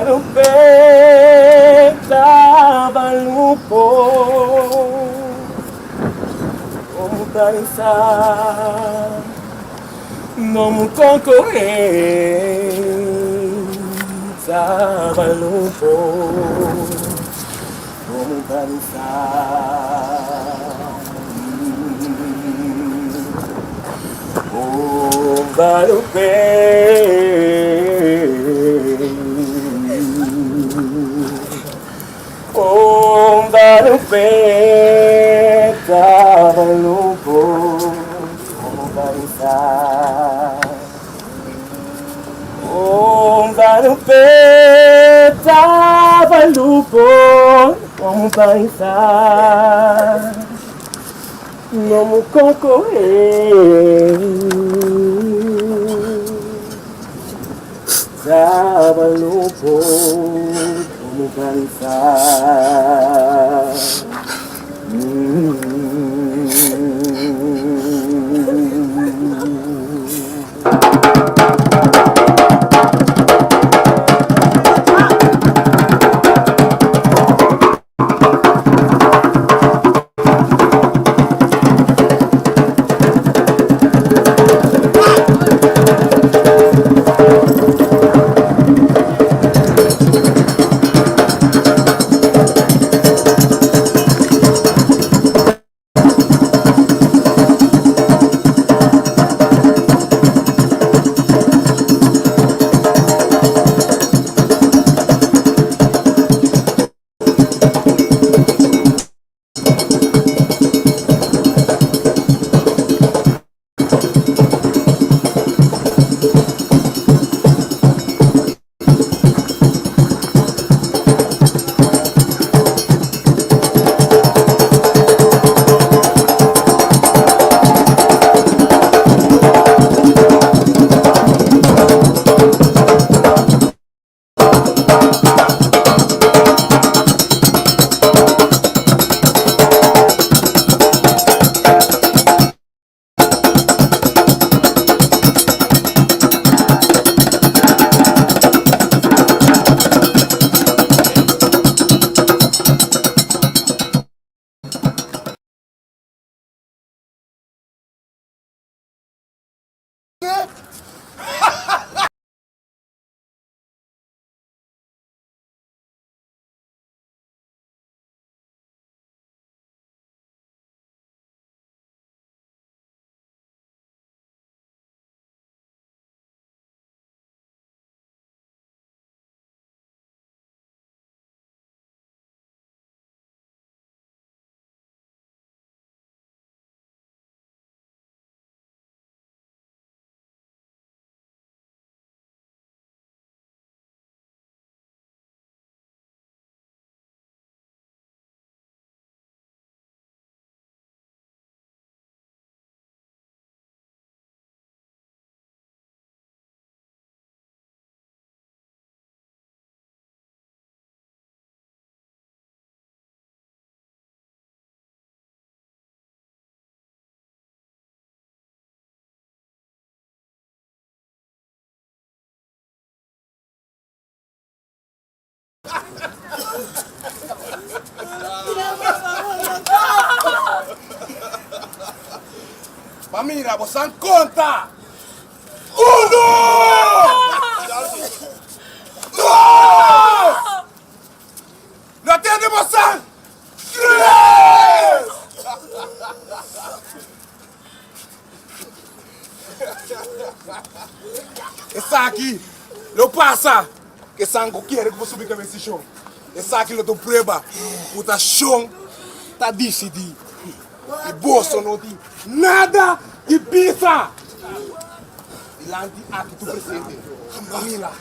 Valupe, Tabalupo, Como dança, Nomu concorrer, Tabalupo, Como dança. Oh, Valupe. Oh, Valupe, Tabalupo, Como dança. Oh, Valupe, Tabalupo, Como dança. Nomu concorrer. Tabalupo, Como dança. Pa mira, bo san konta! Uno! Dos! No tende bo san? Tres! Esaki lo pasa ku esan ku kere ku bo subi kabes di shon. Esaki lo ta un prueba ku ta shon ta disidí i boso no tin nada di bisa dilanti aki tur presente. Mira,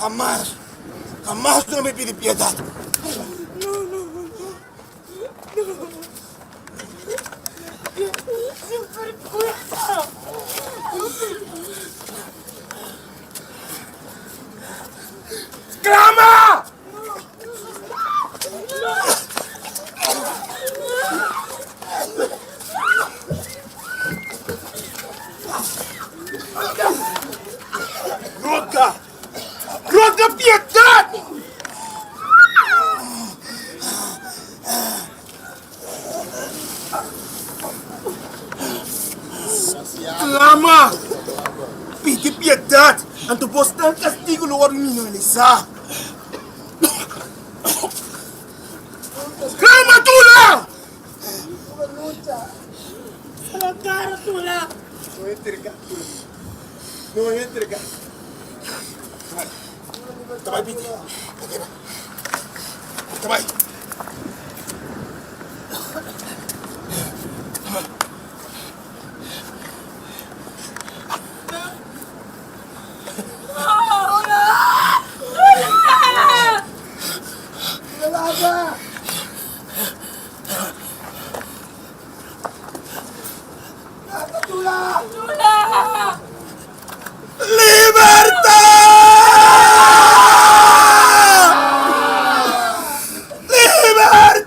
hamas, hamas lo mi pidi piedat. Sklama! Roga! Roga piedat! Clama! Pidi piedad, anto bosnan castigo lo wòrdu minimalisá. Clama, Tula! No entrega, Tula. No entrega. Ta bai, Piti. Ta bai. Libertad! Libertad!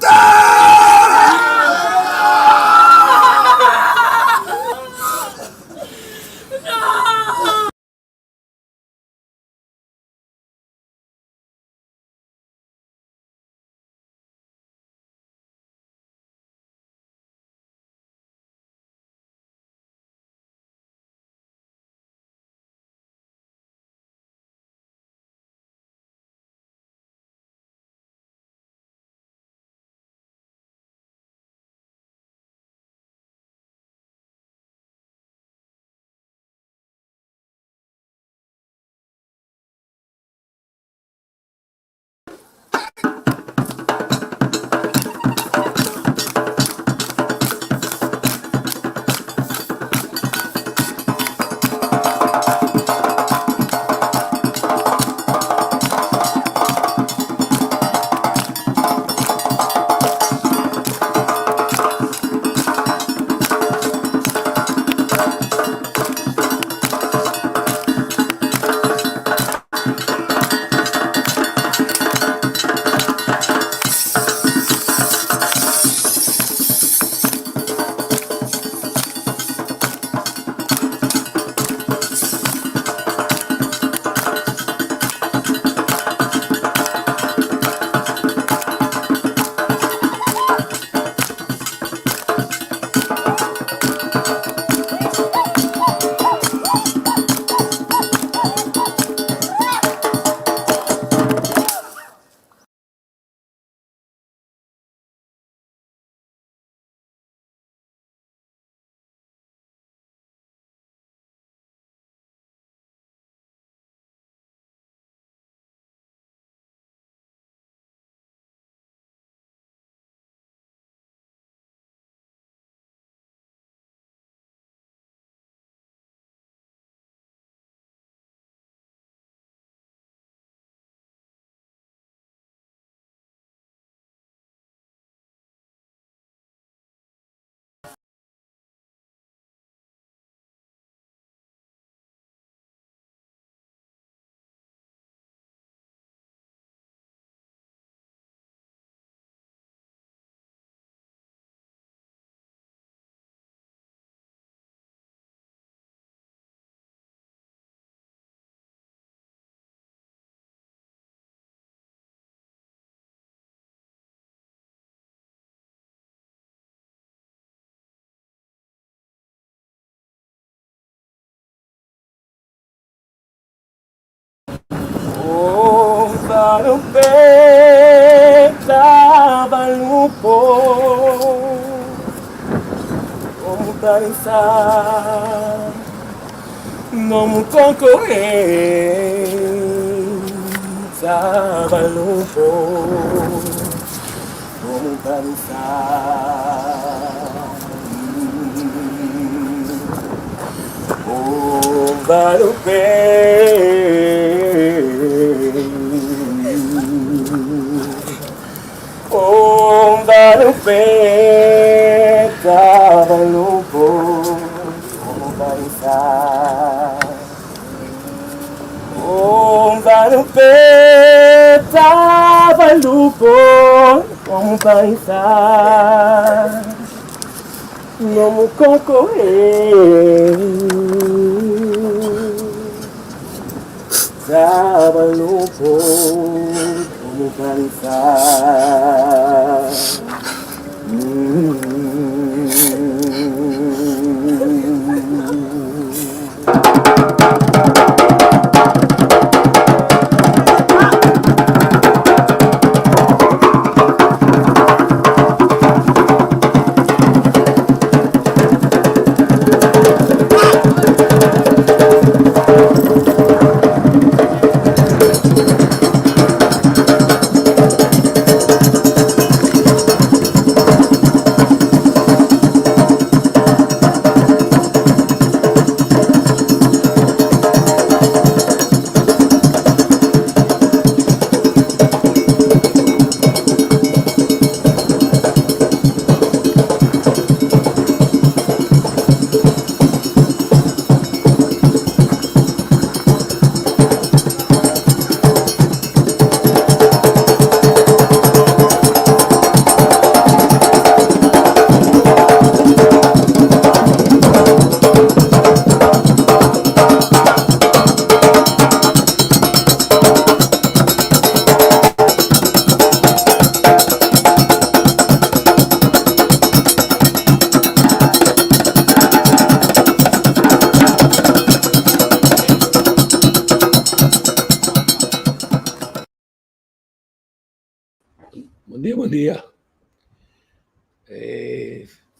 Bon dia, bon dia.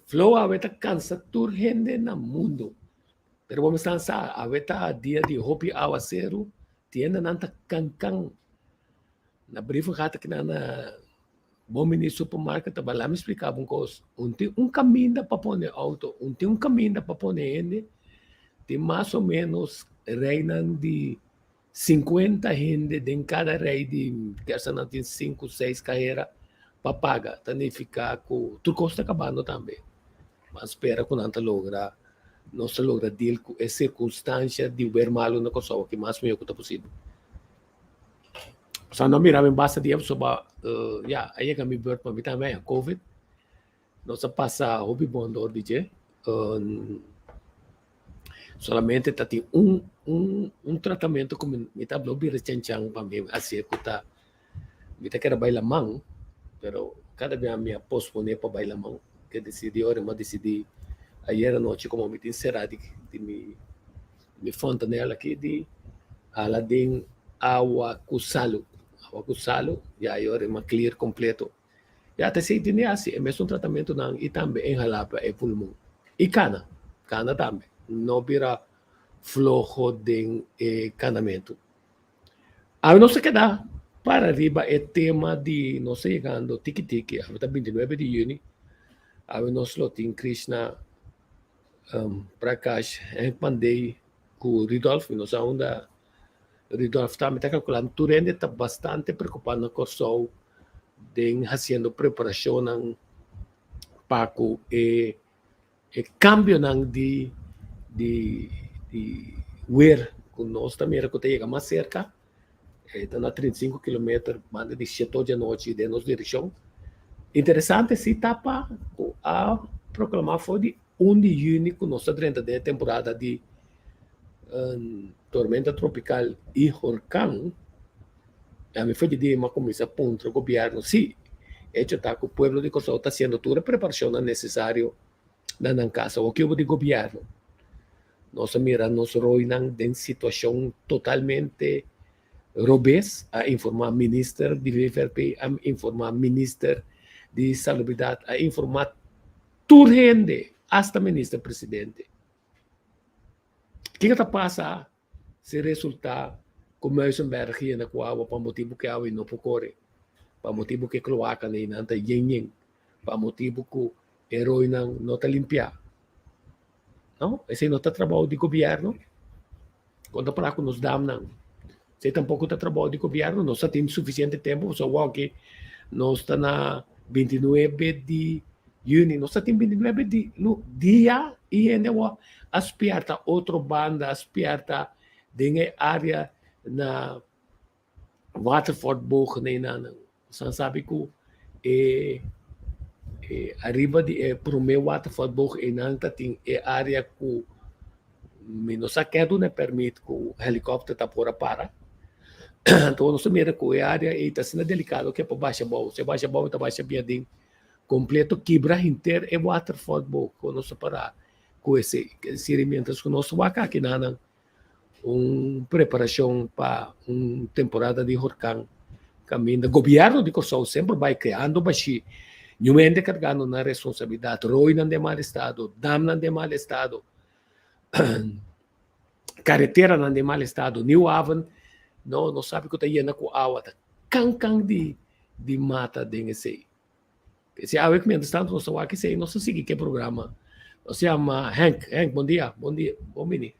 Flow awe ta kansa tur hende na mundu. Pero bo mester sa, awe ta dia di hopi awaseru, tiendanan ta kankan. Na Brievengat aki nan na Bon Bini Supermarket ta bai. Lami splika bo un kos, un tin un kaminda pa pone outo, un tin un kaminda pa pone hende, tin mas o menos reinan di Sinkuenta hende den kada rei di kesa nan tin sinku seis kahera pa paga, ta nifiká ku tur kos ta kabando tambe. Ban spera ku nan ta logra, nos ta logra deal ku e sirkunstansha di wer malu na Kòrsou aki mas mihó ku ta posibel. Pasobra no a mira mi basta dia pasobra ya a yega mi beurt pa mi tambe haña covid. Nos a pasa hopi bon dor di dje. Solamente ta tin un un un tratamiento ku mi ta habla bira chanchan pa mi hasié ku ta mi ta kere bai laman pero kada bia mi a posponé pa bai laman ke disidí ora mi a disidí ayer anochi komo mi tin será di di mi mi fontanel aki di hala den awa ku salu awa ku salu ya e ora mi a clear kompleto. Ya ta esei tin di hasi e mesun tratamentunan i tambe inhalá pa e pulmon. I kana, kana tambe. No bira floho den e kanamentu. Awe nos ta keda para riba e tema di nos ta yegando tiki tiki, awe ta bintinuebe di yüni, awe nos lo tin Krishna Prakash Henk Pandey ku Rudolf, mi no sa unda Rudolf ta, mi ta kalkulá tur hende ta bastante preokupá na Kòrsou den hasiendo preparashonnan pa ku e e kambionan di di di wer ku nos ta mira ku ta yega mas serka, e ta na 35 kilometer banda di shete ocho di anochi den nos direkshon. Interesante si ta pa ku a proklamá for di un di yüni ku nos ta drenta den e temporada di tormenta tropikal i horkan. Ami for di dia mi a kuminsá puntra gobièrnu si echo ta ku pueblo di Kòrsou ta hasiendo tur e preparashonnan nesesario na nan kas. Awor kibo di gobièrnu? Nos a mira nos roinan den situashon totalmente robes, a informá minister di VVRP, a informá minister di Salubridat, a informá tur hende, asta minister presidente. Kiko ta pasa si resultá ku Muizenberg yena ku awa pa motibu ku e awa ei no por kore, pa motibu ku e kloakanan einan ta yen yen, pa motibu ku e roinan no ta limpiá? No, esei no ta trabou di gobièrnu. Kon ta para ku nos damnan? Esei tampoko ta trabou di gobièrnu. Nos ta tin sufisiente tempu pasobra awor nos ta na bintinuebe di yüni, nos ta tin bintinuebe di dia i hende awor a spièrta otro banda, a spièrta den e área na Waterfort bogen einan. Boso a sabi ku e e ariba di e promé Waterfort boog einan ta tin e área ku mi no sa ken a duna e pèrmit ku helikòpter ta por a para. Anto nos ta mira ku e área ei ta asina delikado ke por basha abou. Si e basha abou e ta basha bien aden kompleto kibra henter e Waterfort boog ku nos ta para ku esei. Esei miéntras ku nos wak aki nan un preparashon pa un temporada di horkan kaminda gobièrnu di Kòrsou semper bai kreando bashí, niun hende kargando nan responsabilidat, roinan den mal estado, damnan den mal estado, kareteranan den mal estado, Nieuw Haven no no sabi ku ta yena ku awa, ta kan kan di di mata den esei. P'esei awe ku mientras tanto nos ta wak esei, nos ta sigui ku e programa. Nos yama Henk. Henk, bon dia, bon dia, bon bini.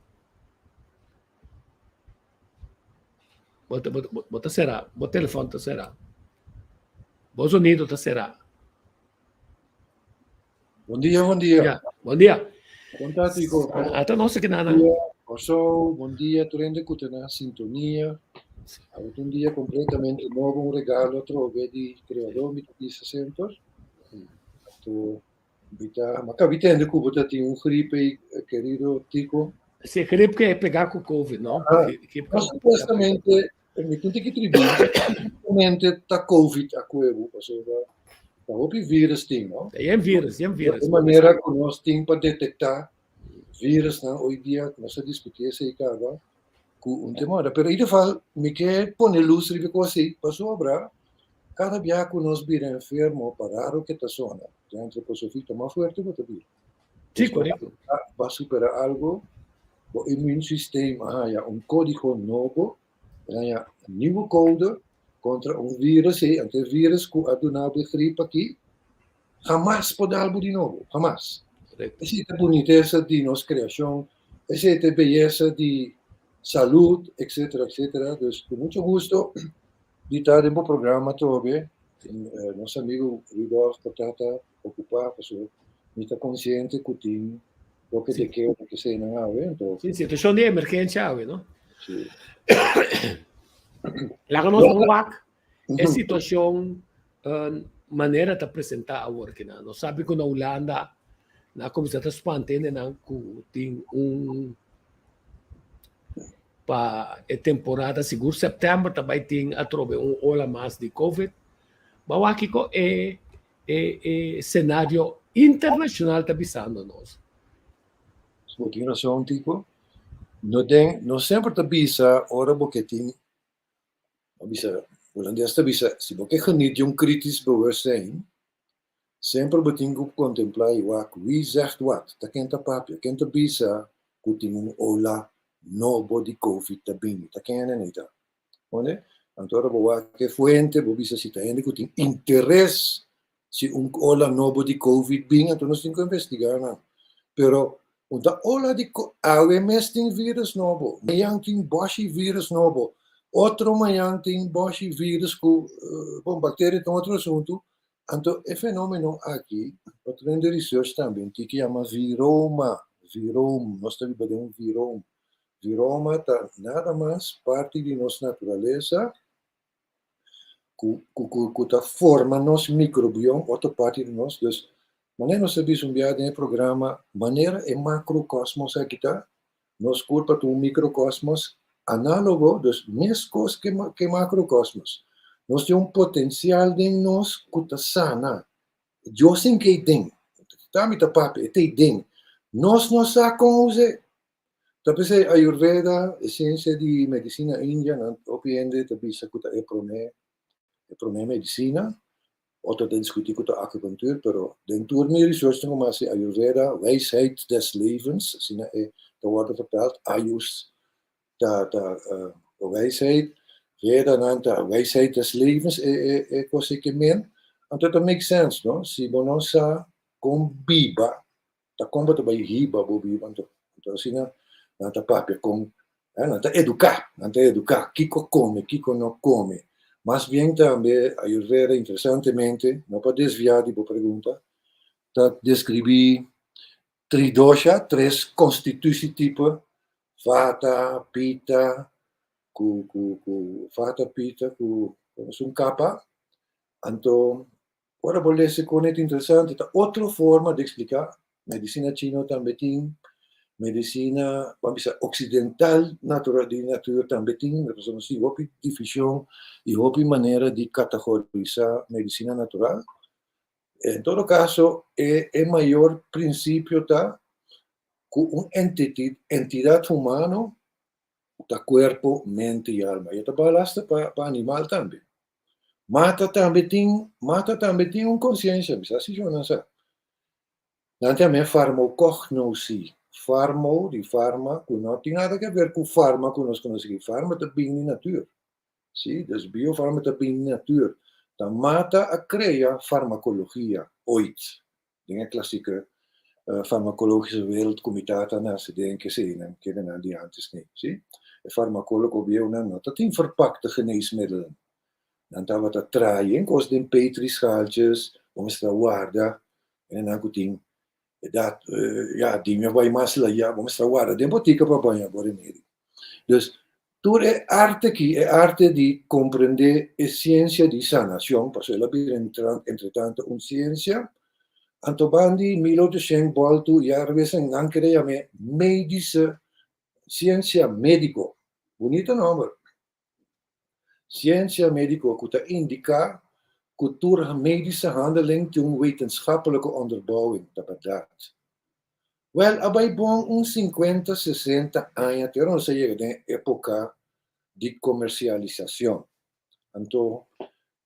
Bo ta, bo, bo ta será, bo telefòn ta será. Bo zonido ta será. Bon dia, bon dia. Ja, bon dia. Kon ta, Tico? Ata nos aki nana. Kòrsou, bon dia tur hende ku ta na sintonia. Awe ta un dia kompletamente nobo, un regalo atrobe di Kreador, mi ta bisa semper. Anto, mi ta, mi a kabi tende ku bo ta tin un gripe, kerido Tico. Si, grip ke pega ku covid, no? Ah, no, supuestamente, mi tin tiki tribi, supuestamente ta covid a kue bo, pasobra ta hopi virus tin, no? Yen virus, yen virus. E manera ku nos tin pa detektá virusnan hoy dia, nos a diskutí esei kaba, ku un temora. Pero in ieder geval, mi ke pone lus riba e kos ei, pasobra. Kada bia ku nos bira enfermo, pa raro ke ta sona, den antroposofia ta mas fuerte bo ta bira. Sí, korekto. Bo a supera algo, bo immuunsysteem a haña un kódigo nobo, el a haña un nieuwe code kontra un virus ei, anto e virus ku a duna bo e grip aki, hamas por dal bo di nobo, hamas. Esei ta bunitesa di nos kreashon, esei ta e beyesa di salud, etcetera, etcetera. Dus ku mucho gusto di ta den bo programa atrobe. Nos amigo Rudolf por ta ta ocupa pasobra mi ta consciente cu tin loke te keda ke eseinan awe anto. Sí, situacion di emergencia awe, no? Sí. Laga nos ban wak e situacion manera ta presenta awor kinan. Nos sabi cu na Hulanda nan a cuminsa ta spanta hendenan cu tin un Pa e temporada sigur sèptèmber ta bai tin atrobe un ola mas di covid. Bo a wak kiko e e e senario internashonal ta bisando nos. Bo tin rason Tico. No den no semper ta bisa ora bo ke tin bo bisa hulandes ta bisa si bo ke geniet di un kritisch bewustzijn Semper bo tin ku kontemplá i wak wie zegt wat, ta ken ta papia, ken ta bisa ku tin un ola nobo di covid ta bini, ta ken hende ta. Konde? Anto ora bo wak e fuente bo bisa si ta hende ku tin interes si un ola nobo di covid bin anto nos tin ku investigá nan. Pero un ta ola di awe mes tin virus nobo, mañan tin bòshi virus nobo, otro mañan tin bòshi virus ku bon bakteria ta un otro asuntu. Anto e fenomeno aki pa train di research tambe un tiki yama viroma, virom, nos ta biba den un virom. Viroma ta nada mas parti di nos naturalesa ku ku ta forma nos microbiom, otro parti di nos, dus manera nos ta bisa un biaha den e programa, manera e macrocosmos aki ta, nos kurpa ta un microcosmos análogo, dus meskos ke ke macrocosmos. Nos tin un potensial den nos ku ta sana. Dios tin ke ei den. Ta mi ta papia, e ta ei den. Nos no sa kon us'é. Ta p'esei Ayurveda, e siensia di medisina india, nan hopi hende ta bisa ku ta e promé e promé medisina. Otro ta diskutí ku ta acupunctuur, pero den tur mi research tin ku hasi Ayurveda, wijsheid des levens, asina e ta wòrdu vertaald, Ayus ta ta wijsheid, Veda nan ta wijsheid des levens, e e e kos ei ke men. Anto ta make sense, no? Si bo no sa kon biba, ta kon bo ta bai hiba bo biba anto? Anto asina nan ta papia kon nan ta eduká, nan ta eduká kiko kome, kiko no kome. Mas bien tambe Ayurveda interesantemente, no pa desviá di bo pregunta, ta deskribí tridosha, tres konstitusietipo, vata, pita, ku ku ku vata, pita ku un kapa. Anto Ora bo lesa con e ta interesante, ta otro forma di explica. Medicina chino tambe tin, medicina, ban bisa, occidental natural, di natuur tambe tin, pasobra nos tin hopi division y hopi manera di categorisa medicina natural. En todo caso, e e mayor principio ta cu un entity, entidad humano ta cuerpo, mente y alma. Y e ta bal hasta pa pa animal tambe. Mata tambe tin, mata tambe tin un konsiensia, mi sa si nan sa. Nan ta yam'é farmokognosi. Farmo, di farma, ku no tin nada ke ver ku farma ku nos konosé aki. Farma ta bin di natuur. Si, dus biofarma ta bin di natuur. Ta mata a krea farmakologia oit. Den e klasike farmakologische wereld ku mi tata a nase den keseinan kenenan di antes nei, si. E farmakologo bieunan no ta tin verpakte geneesmiddelen. Nan tabata traha yen kos den petrischaaltjes, bo mester a warda, hendenan ku tin edat, ya, di mi a bai mas laya, bo mester a warda den botika pa baña bo remedi. Dus, tur e arte aki, e arte di comprende e ciencia di sanacion, pasobra el a bira entretanto un ciencia, anto bandi 1800 boltu ya revés nan kere yam'é medische ciencia medico. Bunita nomber. Ciencia medico cu ta indica cu tur medische handeling tin un wetenschappelijke onderbouwing, ta berdad. Wèl, a bai bon un sinkuenta, sesenta aña te ora nos a yega den e époka di komersialisashon. Anto,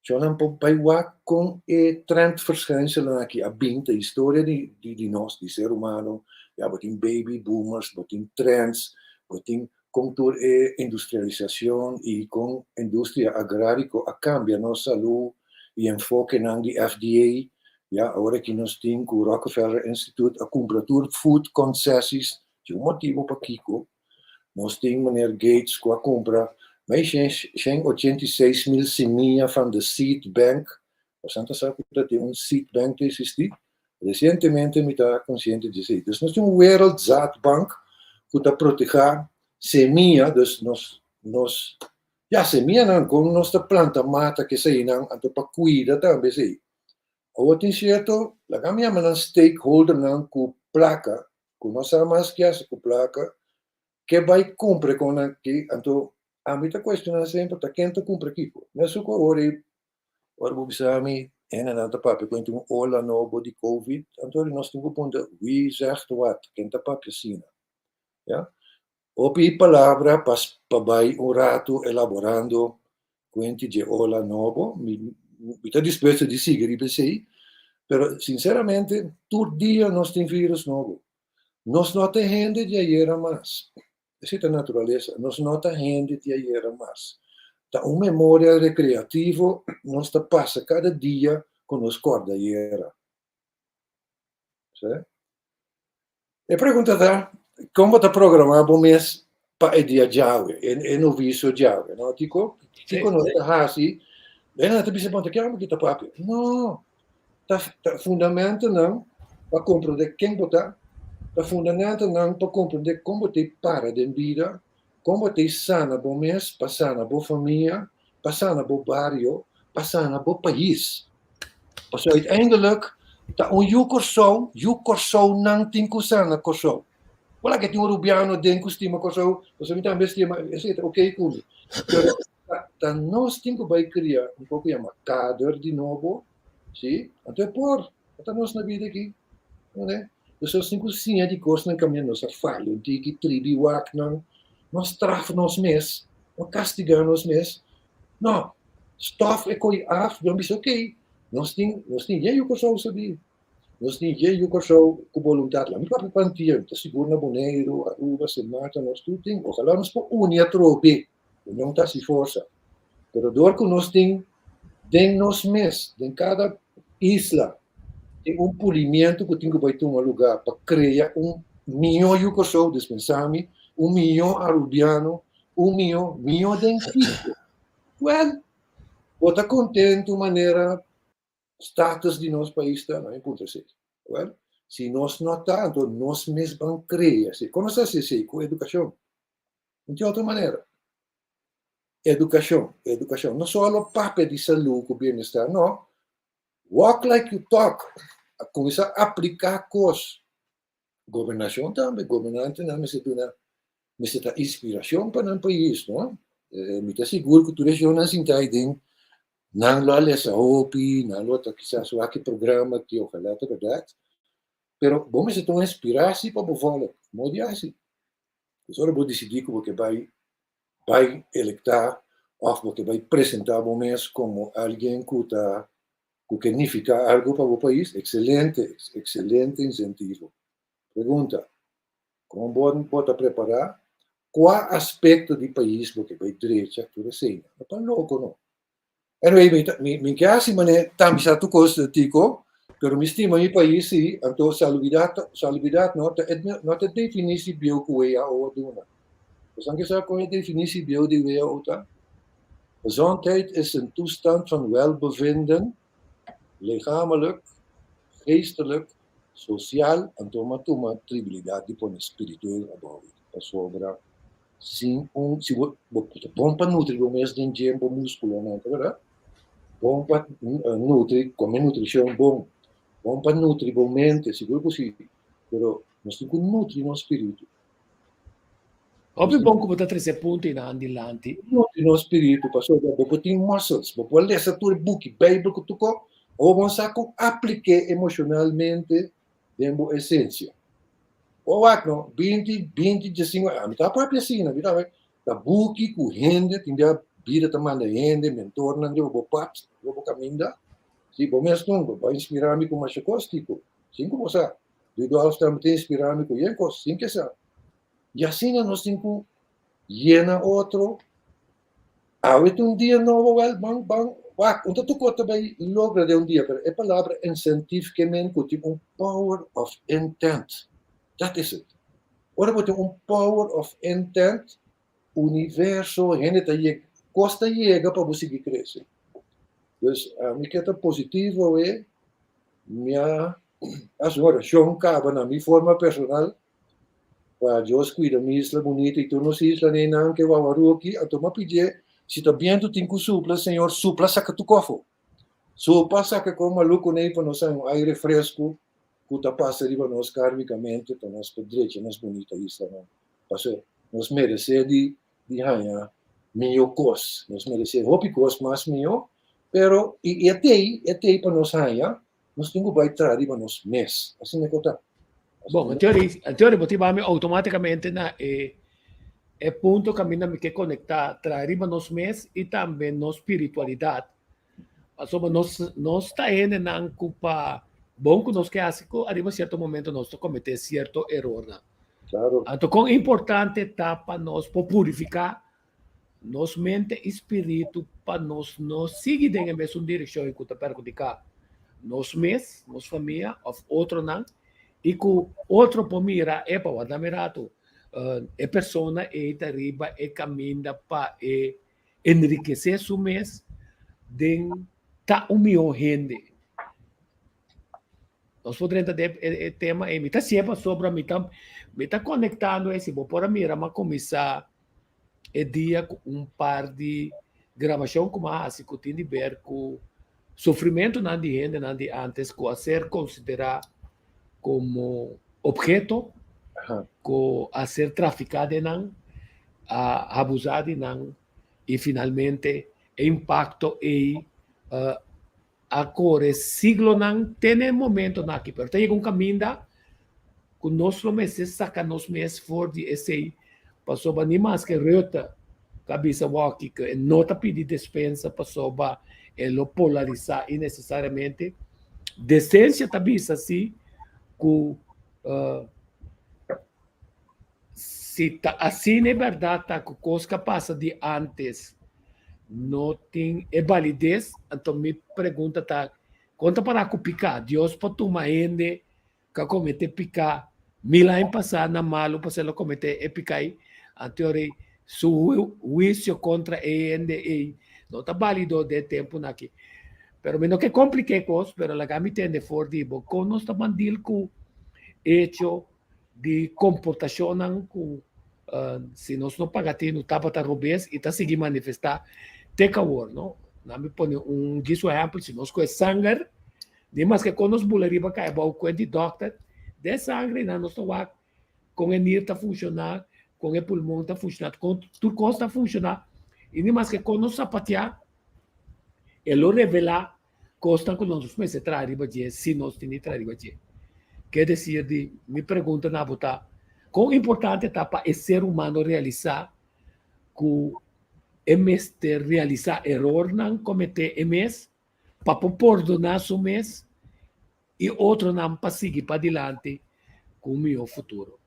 Shonnan por bai wak kon e trendverschijnselen aki a bin ta historia di di nos, di ser humano. Ya bo tin baby boomers, bo tin trends, bo tin kon tur e industrialisashon i kon industria agrariko a kambia nos salú i enfokenan di FDA. Ya awor aki nos tin ku Rockefeller Institute a kumpra tur food concessies, tin un motibu pakiko. Nos tin meneer Gates ku a kumpra mei 186.000 simia van de seed bank. Bosan ta sa ku ta tin un seed bank ta eksistí? Resientemente mi ta konsiente di esei. Dus nos tin un wereld zaadbank ku ta protehá semia, dus nos nos ya semianan kon nos ta planta mata keseinan anto pa kuida tambe esei. Awor tin sierto, laga mi yama nan stakeholdernan ku plaka ku no sa mas ke hasi ku plaka, ke bai kumpra kon nan ki, anto ami ta kuestioná semper ta ken ta kumpra kiko. Mesun ku awor ei, ora bo bisa mi hendenan ta papia ku tin un ola nobo di covid, anto nos tin ku puntra wie zegt wat, ken ta papia asina, ya. Hopi palabra pa pa bai un ratu elaborando kuenti dje ola nobo, mi mi ta dispuesto di sigui riba esei, pero sinceramente tur dia nos tin virus nobo. Nos no ta hende di ayera mas, esei ta naturalesa, nos no ta hende di ayera mas. Ta un memoria recreativo nos ta pasa kada dia ku nos kòrda ayera. E pregunta ta, kon bo ta programá bo mes pa e dia djawe, e novisio djawe, no? Kiko, kiko nos ta hasi? E nan ta bisa, bon, ta kier bo ta papia? No, ta, ta fundamentonan pa komprondé ken bo ta, ta fundamentonan pa komprondé kon bo ta para den bida, kon bo ta sana bo mes, pa sana bo famia, pa sana bo bario, pa sana bo pais. Pasobra uiteindelijk ta un yu Kòrsou, yu Kòrsounan tin ku sana Kòrsou. Wala ke tin un Rubiano den ku stima Kòrsou, pasobra mi tambe stima, esei ta oké ku mi. Pero ta, ta nos tin ku bai kria un poko yama kader di nobo, si? Anto e por, ta nos na bida aki, no? Dus nos tin ku siña di kosnan kaminda nos a faya un tiki, tribi waknan, no straf nos mes, no kastigá nos mes, no, Stof e koi af, Dios bisa ok, nos tin, nos tin yen yu Kòrsou sabí, nos tin yen yu Kòrsou ku boluntat. La mi papia pa Antia, mi ta sigur na Boneiru, Aruba, Sint Maarten, nos tur tin. Ojalá nos por uni atrobe, union ta hasi forsa. Pero dor ku nos tin den nos mes, den kada isla, tin un pulimiento ku tin ku bai tuma lugá pa krea un mihó yu Kòrsou, dispensá mi, un mihó arubiano, un mihó, mihó den kiko. Well, bo ta kontentu manera status di nos pais ta? No, mi puntra esei. Well, si nos no ta, anto nos mes ban krea esei. Kon nos ta hasi esei? Ku edukashon. No tin otro manera. Edukashon, edukashon. No solo papia di salú ku bienestar, no. Walk like you talk. Kuminsá apliká kos. Gobernashon tambe, gobernantenan mester duna, mester ta inspirashon pa nan pais, no? Mi ta sigur ku tur e shownan sinta ei den, nan lo a lesa hopi, nan lo ta kisas wak e programa aki, ojalá ta bèrdat, pero bo mester ta un inspirasi pa bo vòlk, modo di hasi. Pues ora bo disidí ku bo ke bai bai elektá òf bo ke bai presentá bo mes komo algien ku ta ku ke nifiká algu pa bo pais, ekselente, ekselente insentivo. Pregunta, Kon bo bo ta prepará? Kua aspekto di pais bo ke bai drecha tur eseinan? No ta loko no. Anyway, mi ta mi mi ke hasi manera tambe sa tur kos Tico, pero mi stima mi pais si, anto salubidat salubidat no ta no ta definí si bieu ku WHO a duna. Boso ke sa kon e definisi bieu di WHO ta? Gezondheid is een toestand van welbevinden, lichamelijk, geestelijk, sociaal, anto m'a tuma tribilidat di pone spiritueel abou, pasobra sin un, si bo, bo ta bon pa nutri bo mes den dje bo muskulonan, ta bèrdat? Bon pa nutri, kome nutrishon bon, bon pa nutri bo mente, sigur ku si, pero nos tin ku nutri nos spiritu. Hopi bon ku bo ta trese punto einan dilanti. Nutri nos spiritu pasobra bo por tin muscles, bo por lesa tur e buki, Bijbel ku tur kos, ora bo sa kon aplik'é emoshonalmente den bo esensia. Bo wak no, binti, binti, diesingu aña, mi ta papia asina, mi ta ta buki ku hende tin bia. Bida ta manda hende, mentornan riba bo pad, riba bo kaminda. Si, bo mes nunca bo a inspirá mi ku masha kos, Tico. Sin ku bo sa. Rudolf tambe ta inspirá mi ku yen kos, sin ke sa. I asina nos tin ku yena otro. Awe ta un dia nobo, wèl, ban, ban, wak, un ta tur kos ta bai logra den un dia, pero e palabra incentive ke men ku tin un power of intent. Dat is it. Ora bo tin un power of intent, universo, hende ta yega, kos ta yega pa bo sigui krese. Dus ami ke ta positivo awe, mi a hasi un orashon kaba na mi forma personal pa Dios kuida mi isla bunita i tur nos isla neinan ke wawaruki, anto mi a pidié si ta bientu tin ku supla, Señor supla saka tur kòfo, supla saka kon maluku nei pa nos haña un aire fresku ku ta pasa riba nos kármikamente pa nos por drecha nos bunita islanan. Pasobra nos meresé di di haña mihó kos, nos meresé hopi kos mas mihó, pero i e t'ei, e t'ei pa nos haña, nos tin ku bai traha riba nos mes. Asina ku ta. Bon, en teoria, en teoria bo tin bami outomátikamente na e e punto kaminda mi ke konektá traha riba nos mes i tambe nos spiritualidat. Pasobra nos nos ta hendenan ku pa bon ku nos ke hasi ku ariba sierto momento nos ta kometé sierto erornan. Claro. Anto kon importante ta pa nos por purifiká nos mente i spiritu pa nos no sigui den e mesun direkshon ku ta perhudiká nos mes, nos famia òf otronan i ku otro por mira, epa, wak mi ratu, e persona ei ta riba e kaminda pa e enrikesé su mes den ta un mihó hende. Nos por drenta den e tema ei. Mi ta siña pasobra mi ta mi ta konektando ei. Si bo por a mira mi a kuminsá e dia ku un par di grabashon ku mi a hasi ku tin di ber ku sufrimentunan di hendenan di ántes ku a ser konsiderá komo opheto, ku a ser trafiká den nan, a abusá di nan i finalmente e impakto ei a kore siglonan te na e momentonan aki, pero ta yega un kaminda ku nos lo mester saka nos mes for di esei, pasobra ni maske Rutte ta bisa wòki ku e no ta pidi despensa pasobra e lo polarisá innesesariamente, desensia ta bisa si ku si ta asina e bèrdat ta ku kos ku a pasa di ántes no tin e balides, anto mi pregunta ta, kon ta para ku piká? Dios por tuma hende ku a kometé piká mil aña pasá na malu pasobra el a kometé e piká ei? Anto e ora ei su huisio kontra e hende ei no ta bálido den e tempunan aki. Pero mi no ke kompliká e kos, pero laga mi tende for di bo kon nos ta bandil ku echo di komportashonnan ku si nos no paga tinu tabata robes i ta sigui manifestá te ku awor, no? Nan mi pone un djis un ehèmpel, si nos kohe sanger, di maske kon nos bula riba kai abou kuent di dòkter, den sanger einan nos ta wak kon e nir ta funshoná, kon e pulmon ta funshoná, kon tur kos ta funshoná, i ni maske kon nos sapatiá, e lo revelá Kosnan ku nos mester traha riba dje si nos tin di traha riba dje. Ke desir di mi pregunta na bo ta, kon importante ta pa e ser humano realisá ku e mester realisá erornan kometé e mes pa por pordoná su mes i otronan pa sigui padilanti ku un mihó futuro?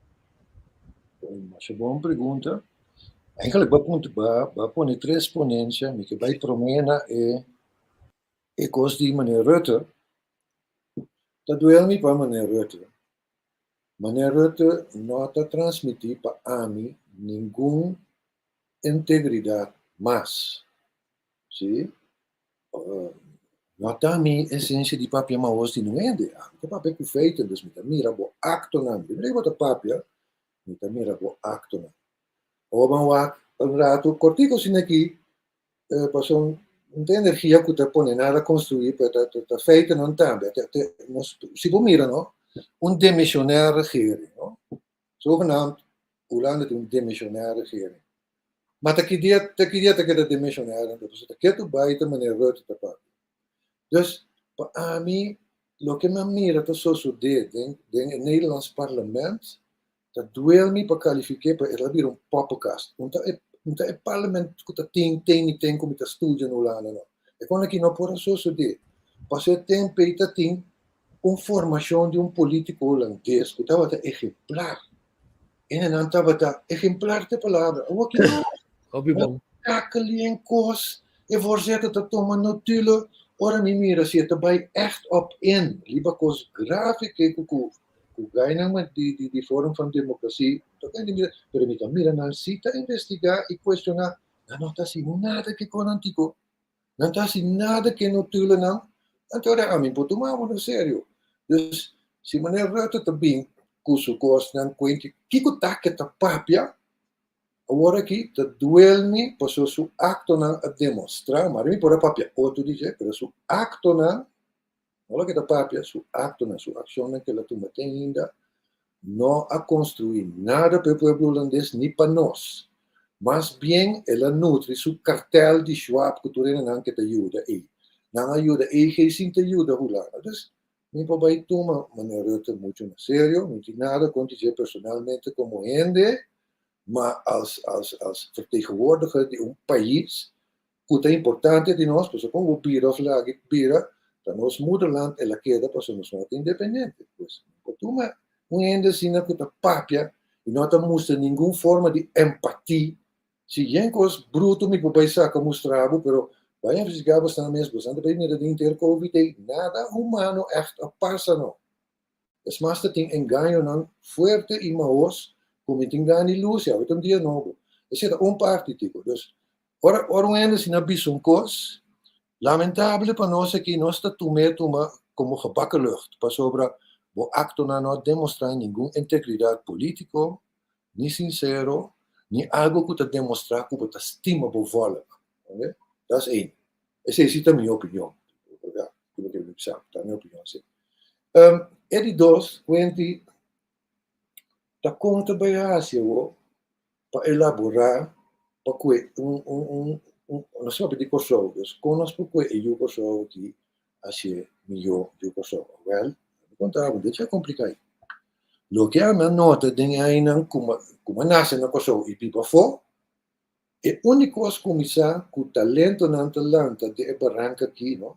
Masha bon pregunta. Eigenlijk bo a bo a pone tres ponencia, mi ke bai promé na e E kos di meneer Rutte ta duel mi pa meneer Rutte. Meneer Rutte no ta transmití pa ami ningun integridat mas. Sí, no ta mi esensia di papia maos di nun hende. Ami ta papia ku feiten, dus mi ta mira bo aktonan. Primero ku bo ta papia, mi ta mira bo aktonan. Ora bo a wak un ratu kortiko asina aki, Pasobra no ta energia ku ta pone nada konstruí, pero ta ta feitonan tambe. Nos, si bo mira no, un demisionair regering no, zogenaamd Hulanda tin un demisionair regering. Ma ta ki dia ta ki dia ta keda demisionair anto? Pasobra ta ketu bai ta meneer Rutte ta papia. Dus pa ami loke mi a mira ta sosodé den den e Nederlands parlement ta duel mi pa kalifik'é, pero e ta bira un poppenkast. Un ta e. No ta e parlement ku ta tin, ten i ten ku mi ta studia na Hulanda no. E kon aki no por a sosodé. Pasobra e tempu ei ta tin un formashon di un polítiko hulandes ku tabata ehemplar. Hendenan tabata ehemplar ta e palabra. Awor ki no. Hopi bon. Kakelien kos, e voorzitter ta tuma notulen. Ora mi mira si e ta bai echt op in riba kos grave ke ku ku ku gainan ma di di di Forum van Democratie ta kende mira, pero mi ta mira nan si ta investiga i cuestiona, nan no ta hasi nada ke kon antiko. Nan ta hasi nada ke notulennan, anto ora ami por tuma bo na serio. Dus si meneer Rutte ta bin ku su kosnan kuenti kiko ta ke ta papia, awor aki ta duel mi pasobra su aktonan a demostrá, mari mi por a papia otro di dje, pero su aktonan, no loke ta papia, su aktonan, su akshonnan ke el a tuma te ainda no a konstruí nada pa e pueblo hulandes ni pa nos. Mas bien el a nutri su kartel di Schwab ku tur hendenan ke ta yuda ei. Nan a yuda EG sin ta yuda Hulanda. Dus mi por bai tuma meneer Rutte muchu na serio, mi tin nada kontra dje personalmente komo hende, ma als als als vertegenwoordiger di un pais ku ta importante di nos, pasobra kon bo bira òf laga bira, ta nos moederland el a keda pasobra nos no ta independiente. Pues no por tuma un hende asina ku ta papia i no ta mustra ningun forma di empatia. Si yen kos bruto mi por bai saka mustra bo, pero bai investigá bosnan mes, bosnan ta bai mira den henter covid ei, nada humano ègt a pasa no. Es mas ta tin engañonan fuerte i mahos ku mi tin gana di lusi, awe ta un dia nobo. Esei ta un parti tiko. Dus Ora ora un hende asina bisa un kos, lamentable pa nos aki nos ta tum'é tuma komo gebakken lucht, pasobra bo aktonan no a demostrá ningun integridat polítiko, ni sinsero, ni algu ku ta demostrá ku bo ta stima bo vòlk. Oke? Dat is één. Esei si ta mi opinion. Ya, ku bo kere mi bisa, ta mi opinion si. E di dos, Quinty, ta kon ta bai hasi awor pa elaborá pa kue un un un un nos papia di Kòrsou, dus kon nos por kue e yu Kòrsou aki hasié mihó yu Kòrsou? Wèl, mi konta bo, dit ya kompliká. Loke ami a nota den e añanan ku mi ku mi a nase na Kòrsou i biba afó, e úniko a kuminsá ku talentonan ta lanta den e baranka aki, no,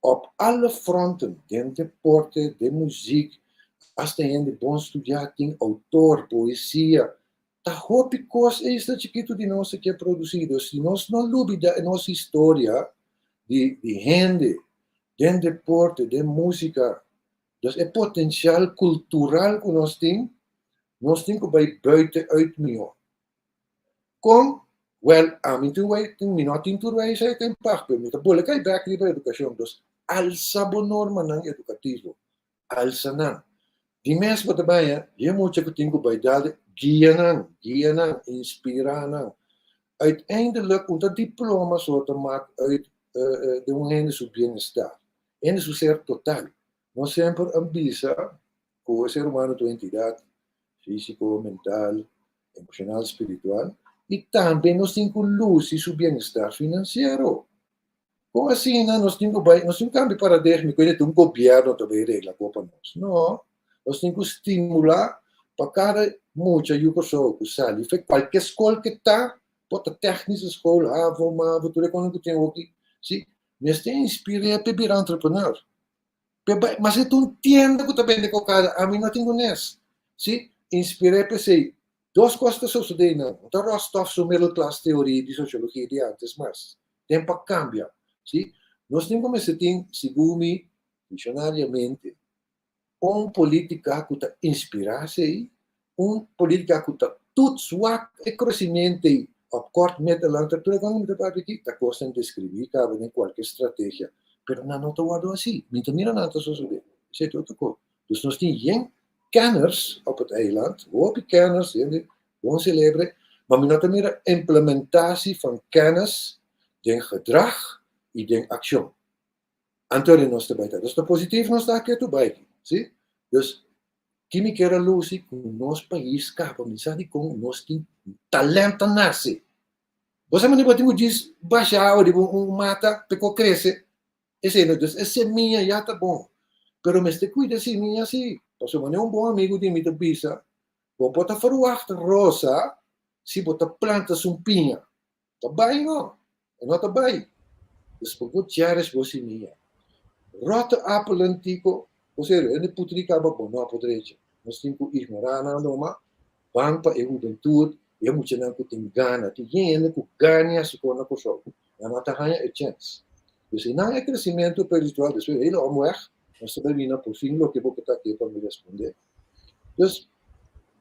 Op alle fronten, den deporte, den muziek, hasta hende bon studiá tin outor, poesia. Ta hopi kos e isla chikitu di nos a ke produsí. Dus si nos no lubidá e nos historia di di hende den deporte, den músika, dus e potensial kultural ku nos tin, nos tin ku bai buiten uit mihó. Kon? Wèl, ami tin wei, mi no tin tur wijsheid en pacht, pero mi ta bole kai bèk riba edukashon. Dus, alsa bo normanan edukativo. Alsa nan. Di mes bo ta baña, di e mucha ku tin ku bai dal, guia nan, guia nan, inspirá nan. Uiteindelijk, un ta diploma so ta mak uit den un hende su bienestar, hende su ser total. Nos semper a bisa ku e ser humano ta un entidat físiko, mental, emoshonal, spiritual i tambe nos tin ku lusi su bienestar finansiero. Kon asina nos tin ku bai, nos tin ku kambia paradigma ku ta un gobièrnu ta bai regla kos pa nos. No, nos tin ku stimulá pa kada mucha yu Kòrsou ku sali for kualke skol ke ta, por ta tèknische skol, havo, mavo, tur e kosnan ku tin awoki, si, mester inspir'é pa e bira entrepreneur. Mas e ta un tienda ku ta bende kokada, ami no tin ku nes. Si, inspir'é p'esei. Dos kos ta sosodé einan. No ta Rostov su middle class teorie di sosiologia di antes mas. Tempu a kambia. Si, nos tin ku mester tin, segun mi, visionariamente, un politika ku ta inspirá esei, un politika ku ta toets wak e kresimentu ei op kort, medio, lang termijn. Tur e kos ku mi ta papia aki ta kosnan deskribí kaba den kualke strategia, pero nan no ta wòrdu hasí. Mi ta mira nan ta sosodé. Esei ta otro kos. Dus nos tin yen kenners op het eiland, hopi kenners, hende bon selebre, ma mi no ta mira implementatie van kennis den gedrag i den akshon. Anto di nos ta bai ta. Dus ta positief nos ta aki tu bai aki. Si? Dus ki mi kier a lusi ku nos pais kaba mi sa dikon nos tin talent ta nase. Bo sa manera bo tin ku djis basha awa riba un mata pa e por krese. Esei no, dus e semia ya ta bon. Pero mester kuida e semia si. Pasobra manera un bon amigu di mi ta bisa, bo por ta verwacht rosa. Si bo ta planta sumpiña, ta bai no? E no ta bai. Dus bo por cherish bo simia. Rotte appelen tiko, o serio, hende putri kaba bo no por drecha. Nos tin ku ignorá nan numa, ban pa e hubentud, e muchanan ku tin gana. Tin yen hende ku gana hasi kos na Kòrsou, nan no ta haña e chèns. Dus einan e kresimentu spiritual, despues hele omweg, nos ta bai bini por fin loke bo ke ta ke pa mi respondé. Dus,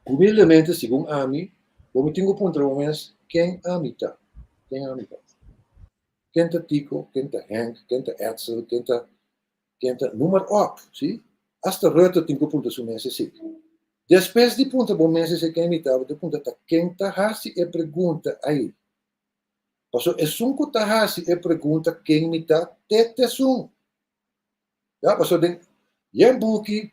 humildemente, segun ami, bo mi tin ku puntra bo mes, ken ami ta? Ken ami ta? Ken ta Tico? Ken ta Henk? Ken ta Edsel? Ken ta, ken ta, noem maar op, si? Hasta Rutte tin ku puntra su mes esei. Despues di puntra bo mes esei ken mi ta, bo ta puntra ta ken ta hasi e pregunta ei? Pasobra esun ku ta hasi e pregunta ken mi ta, te t'esun. Ya, pasobra den yen buki,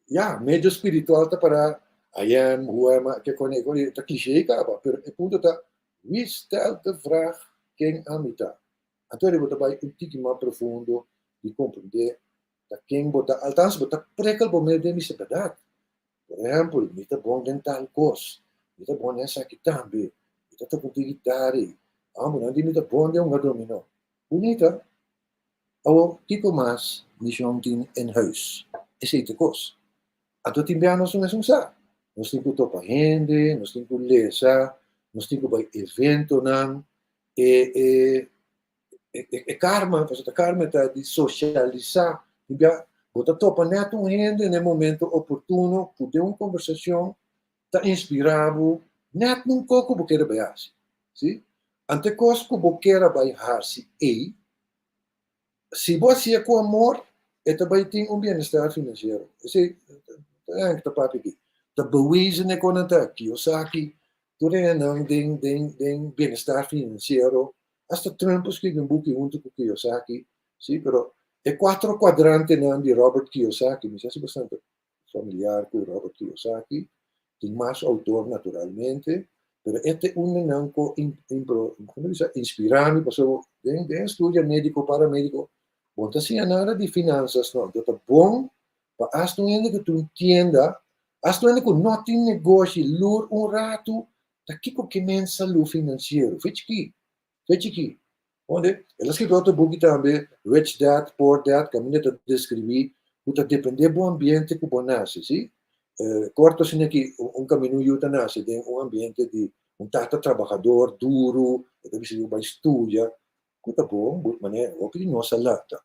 ya, medio spiritual ta para I am, who am I, ke kone, kone, ta cliché kaba, pero e punto ta, wie stelt de vraag ken ami ta? Anto bo ta bai un tiki mas profundo di comprende ta ken bo ta, althans bo ta prikkel bo mes den bisa berdad. Por ehempel, mi ta bon den tal kos, mi ta bon den esaki tambe, mi ta toka un tiki gitari, ah, bo nan di mi ta bon den hunga dominó. Bunita, Awor, kiko mas mishon tin en huis? Esei ta kos. Anto tin bia nos no mesun sa. Nos tin ku topa hende, nos tin ku lesa, nos tin ku bai eventonan. E e e karma, pasobra ta karma ta di sosialisá. Tin bia bo ta topa nèt un hende na e momento oportuno ku den un kombersashon ta inspirá bo nèt un kos ku bo kere bai hasi. Si? Anto e kos ku bo ker a bai hasi ei, si bo hasié ku amor, e ta bai tin un bienestar finansiero. Esei ta Henk ta papia aki. Ta bewezen e konan ta Kiyosaki, tur e hendenan den den den bienestar finansiero. Asta Trump a skribi un buki huntu ku Kiyosaki, si, pero e kuatro kuadrantenan di Robert Kiyosaki, mi sa si bastante familiar ku Robert Kiyosaki, tin mas outor naturalmente, pero e ta un di nan ku inspirá mi pasobra den den studia médiko, paramediko, bo no ta siña nada di finansas no, anto ta bon pa asta un hende ku tin un tienda, asta un hende ku no tin negoshi, lur un ratu ta kiko ke men salú finansiero, fe chikí, fe chikí. Onde el a skirbi otro buki tambe, Rich Dad, Poor Dad, kaminda ta deskribí ku ta dependé bo ambiente ku bo nase, sí. Korto asina ki un kaminda un yu ta nase den un ambiente di un tata trabahador, duru, e ta bisa yu bai studia, ku ta bon, but manera hopi di nos a lanta.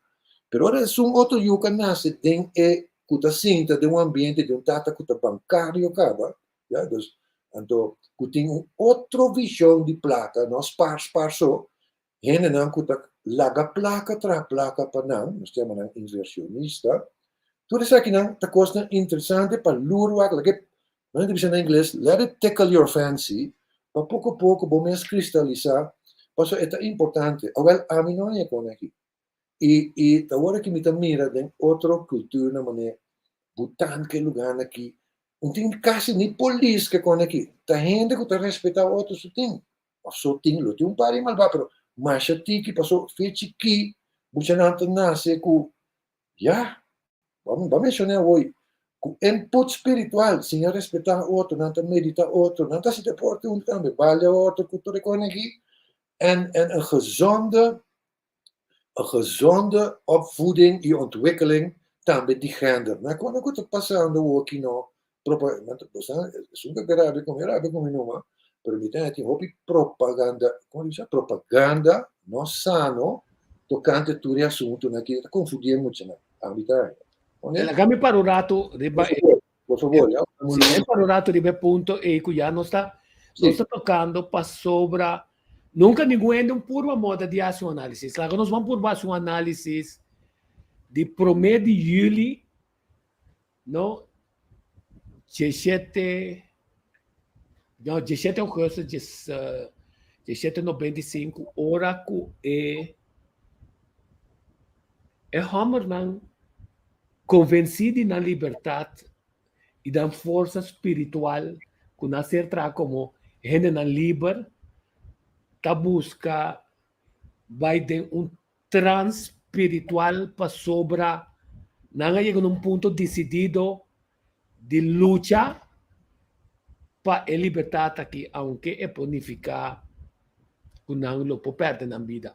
Pero ora esun otro yu ku a nase den e ku ta sinta den un ambiente di un tata ku ta bankario kaba, ya, dus anto ku tin un otro vision di plaka, no spar spar so, hendenan ku ta laga plaka traha plaka pa nan, nos ta yama nan inversionista, tur esakinan ta kosnan interesante pa lur wak, lake, nan ta bisa na ingles, let it tickle your fancy, pa poko poko bo mes kristalisa, pasobra e ta importante. Awel, ami no haña kon aki. I i ta ora ki mi ta mira den otro kulturnan manera Bhutan ke lugarnan aki, un tin kasi ni polis ke kone aki. Ta hende ku ta respetá otro su tin. Òf so tin, lo tin un par di malbá, pero masha tiki paso fe chikí muchanan ta nase ku ya, bo a menshoná awor ku input spiritual, siña respetá otro, nan ta meditá otro, nan ta hasi deporte huntu tambe, balia otro ku tur e kone aki. En en een gezonde Een gezonde opvoeding y ontwikkeling tambe di gender. Na cuando cu ta pasando awoki no propa esun ta rabia cu mi rabia cu mi numa pero mi ta tin hopi propaganda como bisa propaganda no sano tocante tur e asuntonan aki ta confundi e muchanan ami ta Laga mi para un rato riba e Por favor, ya. Si, para un rato riba e punto ei cu ya nos ta nos ta tocando pasobra nunca ningun hende un purba moda di haci un análisis. Laga nos ban purba haci un análisis di prome di juli, no, diesshete, no, diesshete augustus dies, diesshete noventa i sinku, ora cu e e hombernan Konvensí di nan libertat i nan forsa spiritual ku nan ser traha komo hendenan liber, ta buska bai den un trans spiritual pasobra nan a yega na un punto disidido di lucha. pa e libertat aki aunke e por nifiká ku nan lo por pèrdè nan bida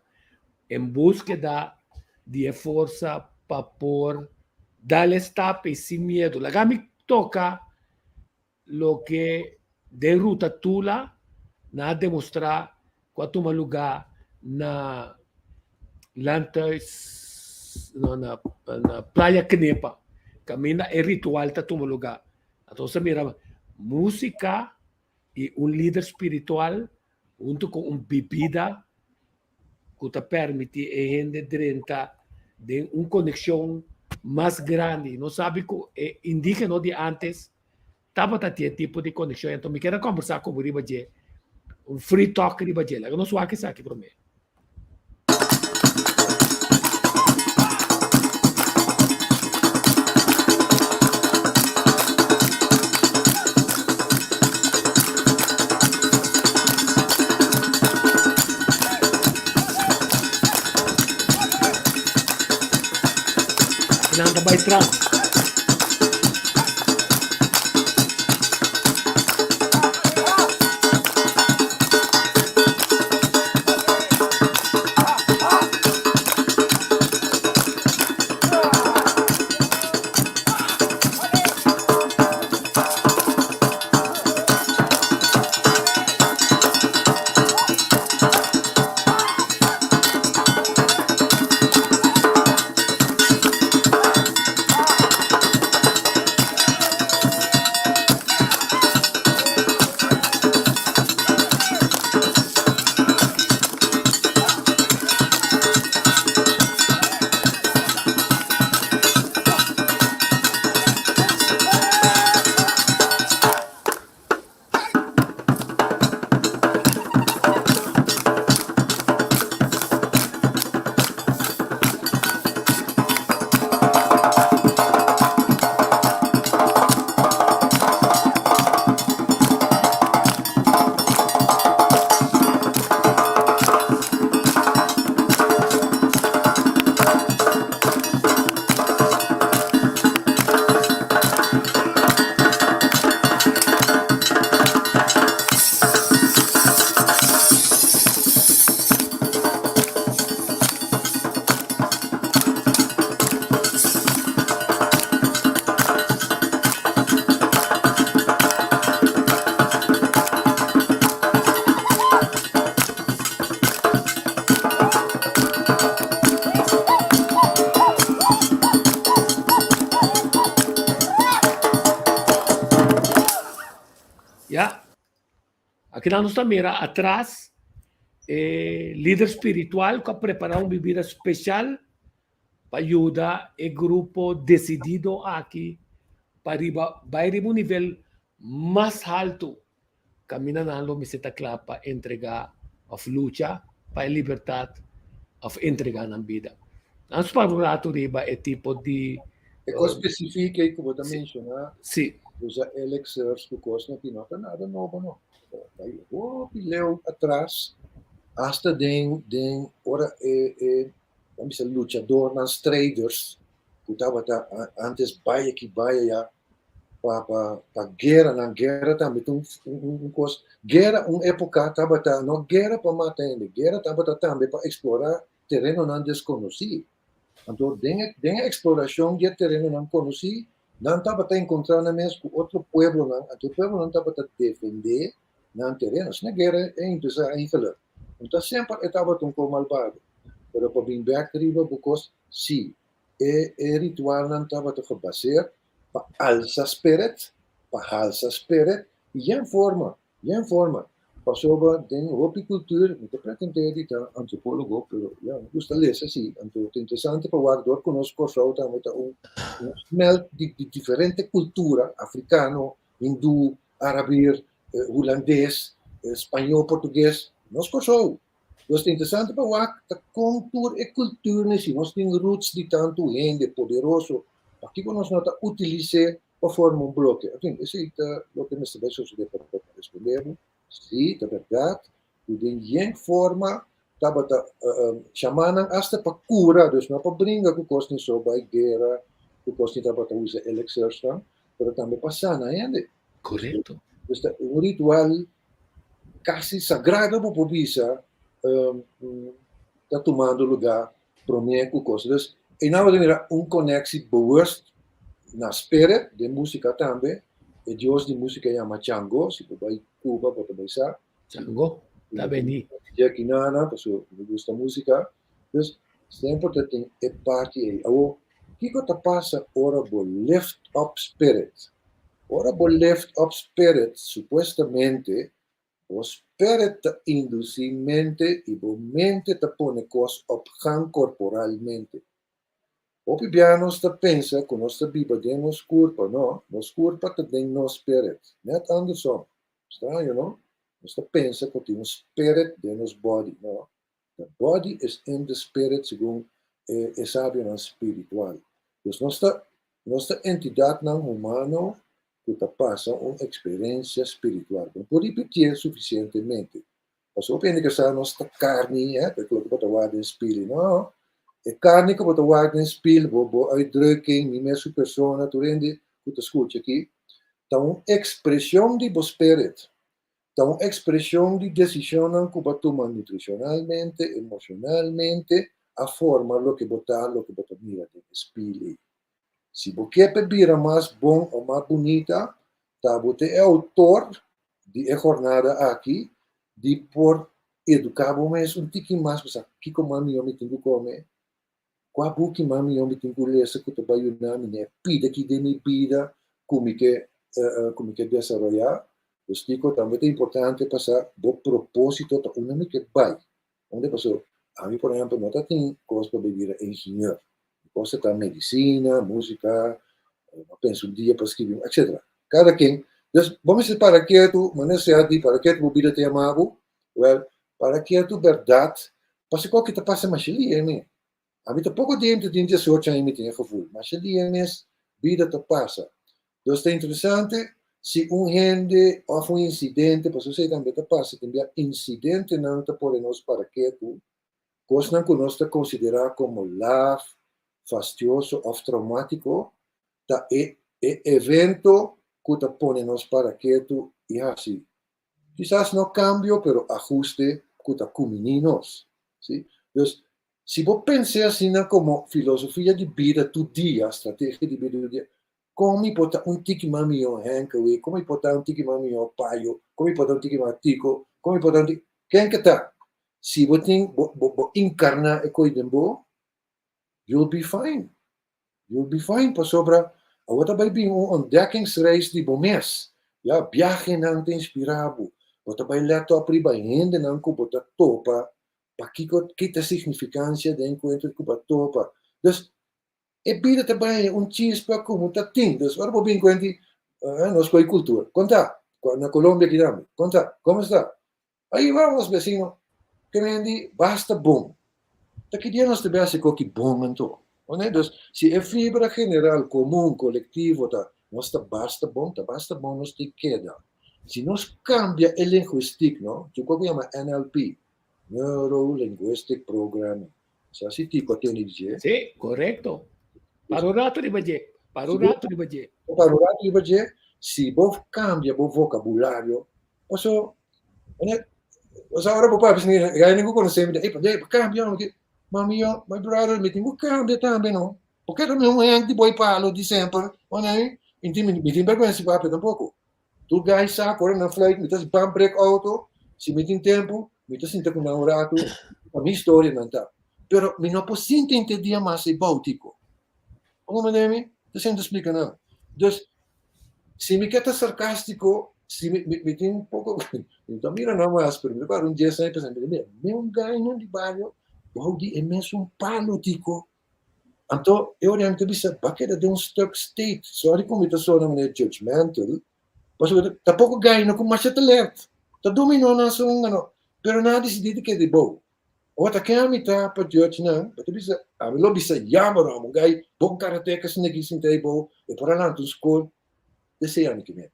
en búskeda di e forsa pa por dal e stap ei sin miedu. Laga mi toka loke den Ruta Tula nan a demostrá ku a tuma lugá na Landhuis, no, na na Playa Kenepa, kaminda e ritual ta tuma lugá. Anto nos a mira músika i un lider spiritual huntu ku un bibida ku ta permití e hende drenta den un konekshon mas grandi. Nos sabi ku e indígeno di ántes tabata tin e tipo di konekshon. Anto mi kier a kòmbersá ku bo riba dje, un free talk riba dje. Laga nos wak esaki promé. Nan ta bai tras. Ya. Akinan nos ta mira atras e lider spiritual ku a prepará un bibida speshal pa yuda e grupo desidido aki pa riba bai riba un nivel mas haltu. Kaminda nan lo mester ta kla pa entregá òf lucha pa e libertat òf entregá nan bida. Nan spar un ratu riba e tipo di. E kos spesifik ei ku bo ta menshoná, Si. Usa elixirs ku kosnan ki no ta nada nobo no. Bai hopi leu atras, asta den den ora e e nan bisa luchadornan, strijders, ku tabata antes bai aki bai aya pa pa pa guera nan guera tambe ta un un kos guera un epoka tabata no guera pa mata hende guera tabata tambe pa eksplorá terenonan deskonosí anto den e den e eksplorashon di e terenonan konosí nan tabata enkontrá nan mes ku otro pueblonan anto e pueblonan tabata defendé nan tereno asina guera e empesá eigenlijk no ta semper e tabata un kos malbado pero pa bin bèk riba bo kos si E e ritualnan tabata gebaseer pa alsa spirit, pa halsa spirit, i yen forma, yen forma. Pasobra den hopi kultur, mi ta pretendé di ta antropólogo, pero ya, mi gusta lesa si, anto ta interesante pa wak dor ku nos Kòrsou tambe ta un un smelt di di diferente kultura, afrikano, hindú, arabir, hulandes, spañó, portugues, nos Kòrsou. Nos ta interesante pa wak ta kon tur e kulturnan si nos tin roots di tantu hende poderoso, pakiko nos no ta utilis'é pa forma un bloke? En fin, esei ta loke mester bai sosodé pa respondé bo. Sí, ta bèrdat ku den yen forma tabata shamanan asta pa kura, dus no pa bringa ku kos ni so bai guera ku kos ni tabata usa elixirsnan, pero tambe pa sana hende. Korekto. Dus ta un ritual kasi sagrado bo por bisa ta tumando lugá promé ku kos. Dus einan bo ta mira un koneksi bewust na spirit, den músika tambe. E dios di músika yama Chango, si bo bai Cuba bo ta bai sa. Chango ta bení. Jackie Nana, pasobra mi gusta músika. Dus semper ta tin e parti ei. Awor, kiko ta pasa ora bo lift up spirit? Ora bo lift up spirit, supuestamente bo spirit ta indusí mente i bo mente ta pone kos op gang korporalmente. Hopi bia nos ta pensa ku nos ta biba den nos kurpa. No, nos kurpa ta den nos spirit. Net andersom. Straño, no? Nos ta pensa ku tin un spirit den nos body. No, the body is in the spirit segun e e sabionan spiritual. Dus nos ta nos ta entidatnan humano ku ta pasa un eksperensia spiritual. Bo no por ripitié sufisientemente. Pasobra hopi hende ke sa nos ta karni, eh, ta loke bo ta wak den spil. No, e karni ku bo ta wak den spil, bo bo uitdrukking, mi mes su persona, tur hende ku ta skucha aki, ta un ekspreshon di bo spirit. Ta un ekspreshon di desishonnan ku bo a tuma nutrishonalmente, emoshonalmente, a forma loke bo ta, loke bo ta mira den e spil ei. Si bo ke pa bira mas bon o mas bunita, ta bo ta e outor di e jornada aki di por eduká bo mes un tiki mas pa sa kiko mas mihó mi tin ku kome, kua buki mas mihó mi tin ku lesa ku ta bai yuda mi na e pida aki den mi bida ku mi ke ku mi ke desaroyá. Pues kiko tambe ta importante pa sa bo propósito ta unda mi ke bai. Unda paso ami por ehèmpel no ta tin kos pa bai bira ingenieur. Mi kos ta medisina, músika, mi a pensa un dia pa skibi etcetera. Kada ken. Dus bo mester para ketu, manera sea di para ketu bo bida ta yama bo, wèl para ketu bèrdat Pasobra ku ta pasa masha lia mi. Ami ta poko dentro di diesocho aña mi tin e gevoel. Masha lia mes bida ta pasa. Dus ta interesante si un hende òf un insidente, pasobra esei tambe ta pasa, tin bia insidentenan ta pone nos para ketu, kosnan ku nos ta konsiderá komo laf, fastioso òf traumátiko, ta e e evento ku ta pone nos para ketu i hasi Kisas no cambio pero ahuste cu ta cumini nos. Si? Dus, si bo pens'e asina como filosofia di bida tur dia, strategia di bida tur dia, con mi por ta un tiki mas miho Henk awe, con mi por ta un tiki mas miho Payo, con mi por ta un tiki mas Tico, con mi por ta un tiki, ken ke ta? Si bo tin, bo, bo, bo incarna e coy den bo, you'll be fine. You'll be fine pasobra awor ta bai bin un ontdekkingsreis di bo mes. Ya, biahenan ta inspirá bo. Bo ta bai lèt òp riba hendenan ku bo ta topa, pakiko, ki ta signifikansia den enkuentro ku bo a topa. Dus, e bida ta bai un chispa ku ta tin. Dus, ora bo bin kuenti, nos koe kultura. Konta, na Colombia kitambe. Konta, komo sta? Ahí vamos, vecino. Ke men di, basta bon. Ta ki dia nos ta bin hasi koki bon anto? Oné? Dus, si e fibra general, komun, kolektivo ta, nos ta basta bon, ta basta bon nos tin keda. Si nos kambia e lingwistik, no, su kos ku yama NLP, Neuro Linguistic Programming. Sa si tipo a tende di dje? Sí, korekto. Para un rato riba dje. Para un rato riba dje. Para un rato riba dje, si bo kambia bo vokabulario, Paso, wanneer, o ora bo papia sni, gai ningu konosé mi, ei, pa kambia, no, mami yo, my brother, mi tin ku kambia tambe, no. Porque ta mi un hende di boi palo di semper, wanneer, mi tin, mi tin bergwensa di papia tampoko. Tur gai sa, ku ora nan fluit, mi ta ban brek auto, si mi tin tempu, mi ta sinta ku nan un ratu, pa mi historia nan ta. Pero mi no por sinta henter dia mas ei bou, tiko. Bo comprende mi? Ta sinta splika nan. Dus, Si mi ke ta sarkástiko, si mi, mi, mi tin un poko, mi ta mira nan mas, pero mi ta para un dies aña pensa, mira, mi un gaino di bario, bou di e mesun palo tiko. Anto, e ora mi ta bisa, ba keda den un stuck state. Sorry ku mi ta sona manera judgmental, pasobra ta poko gaino ku masha talent, ta dominó nan sunga no, pero nan a disidí di keda di bou. Ora ta ken ami ta pa judge nan, bo ta bisa, ami lo bisa jammer amo, un guy bon karateka asina aki sinta ei bou, e por a lanta un skol, esei ami ke mete.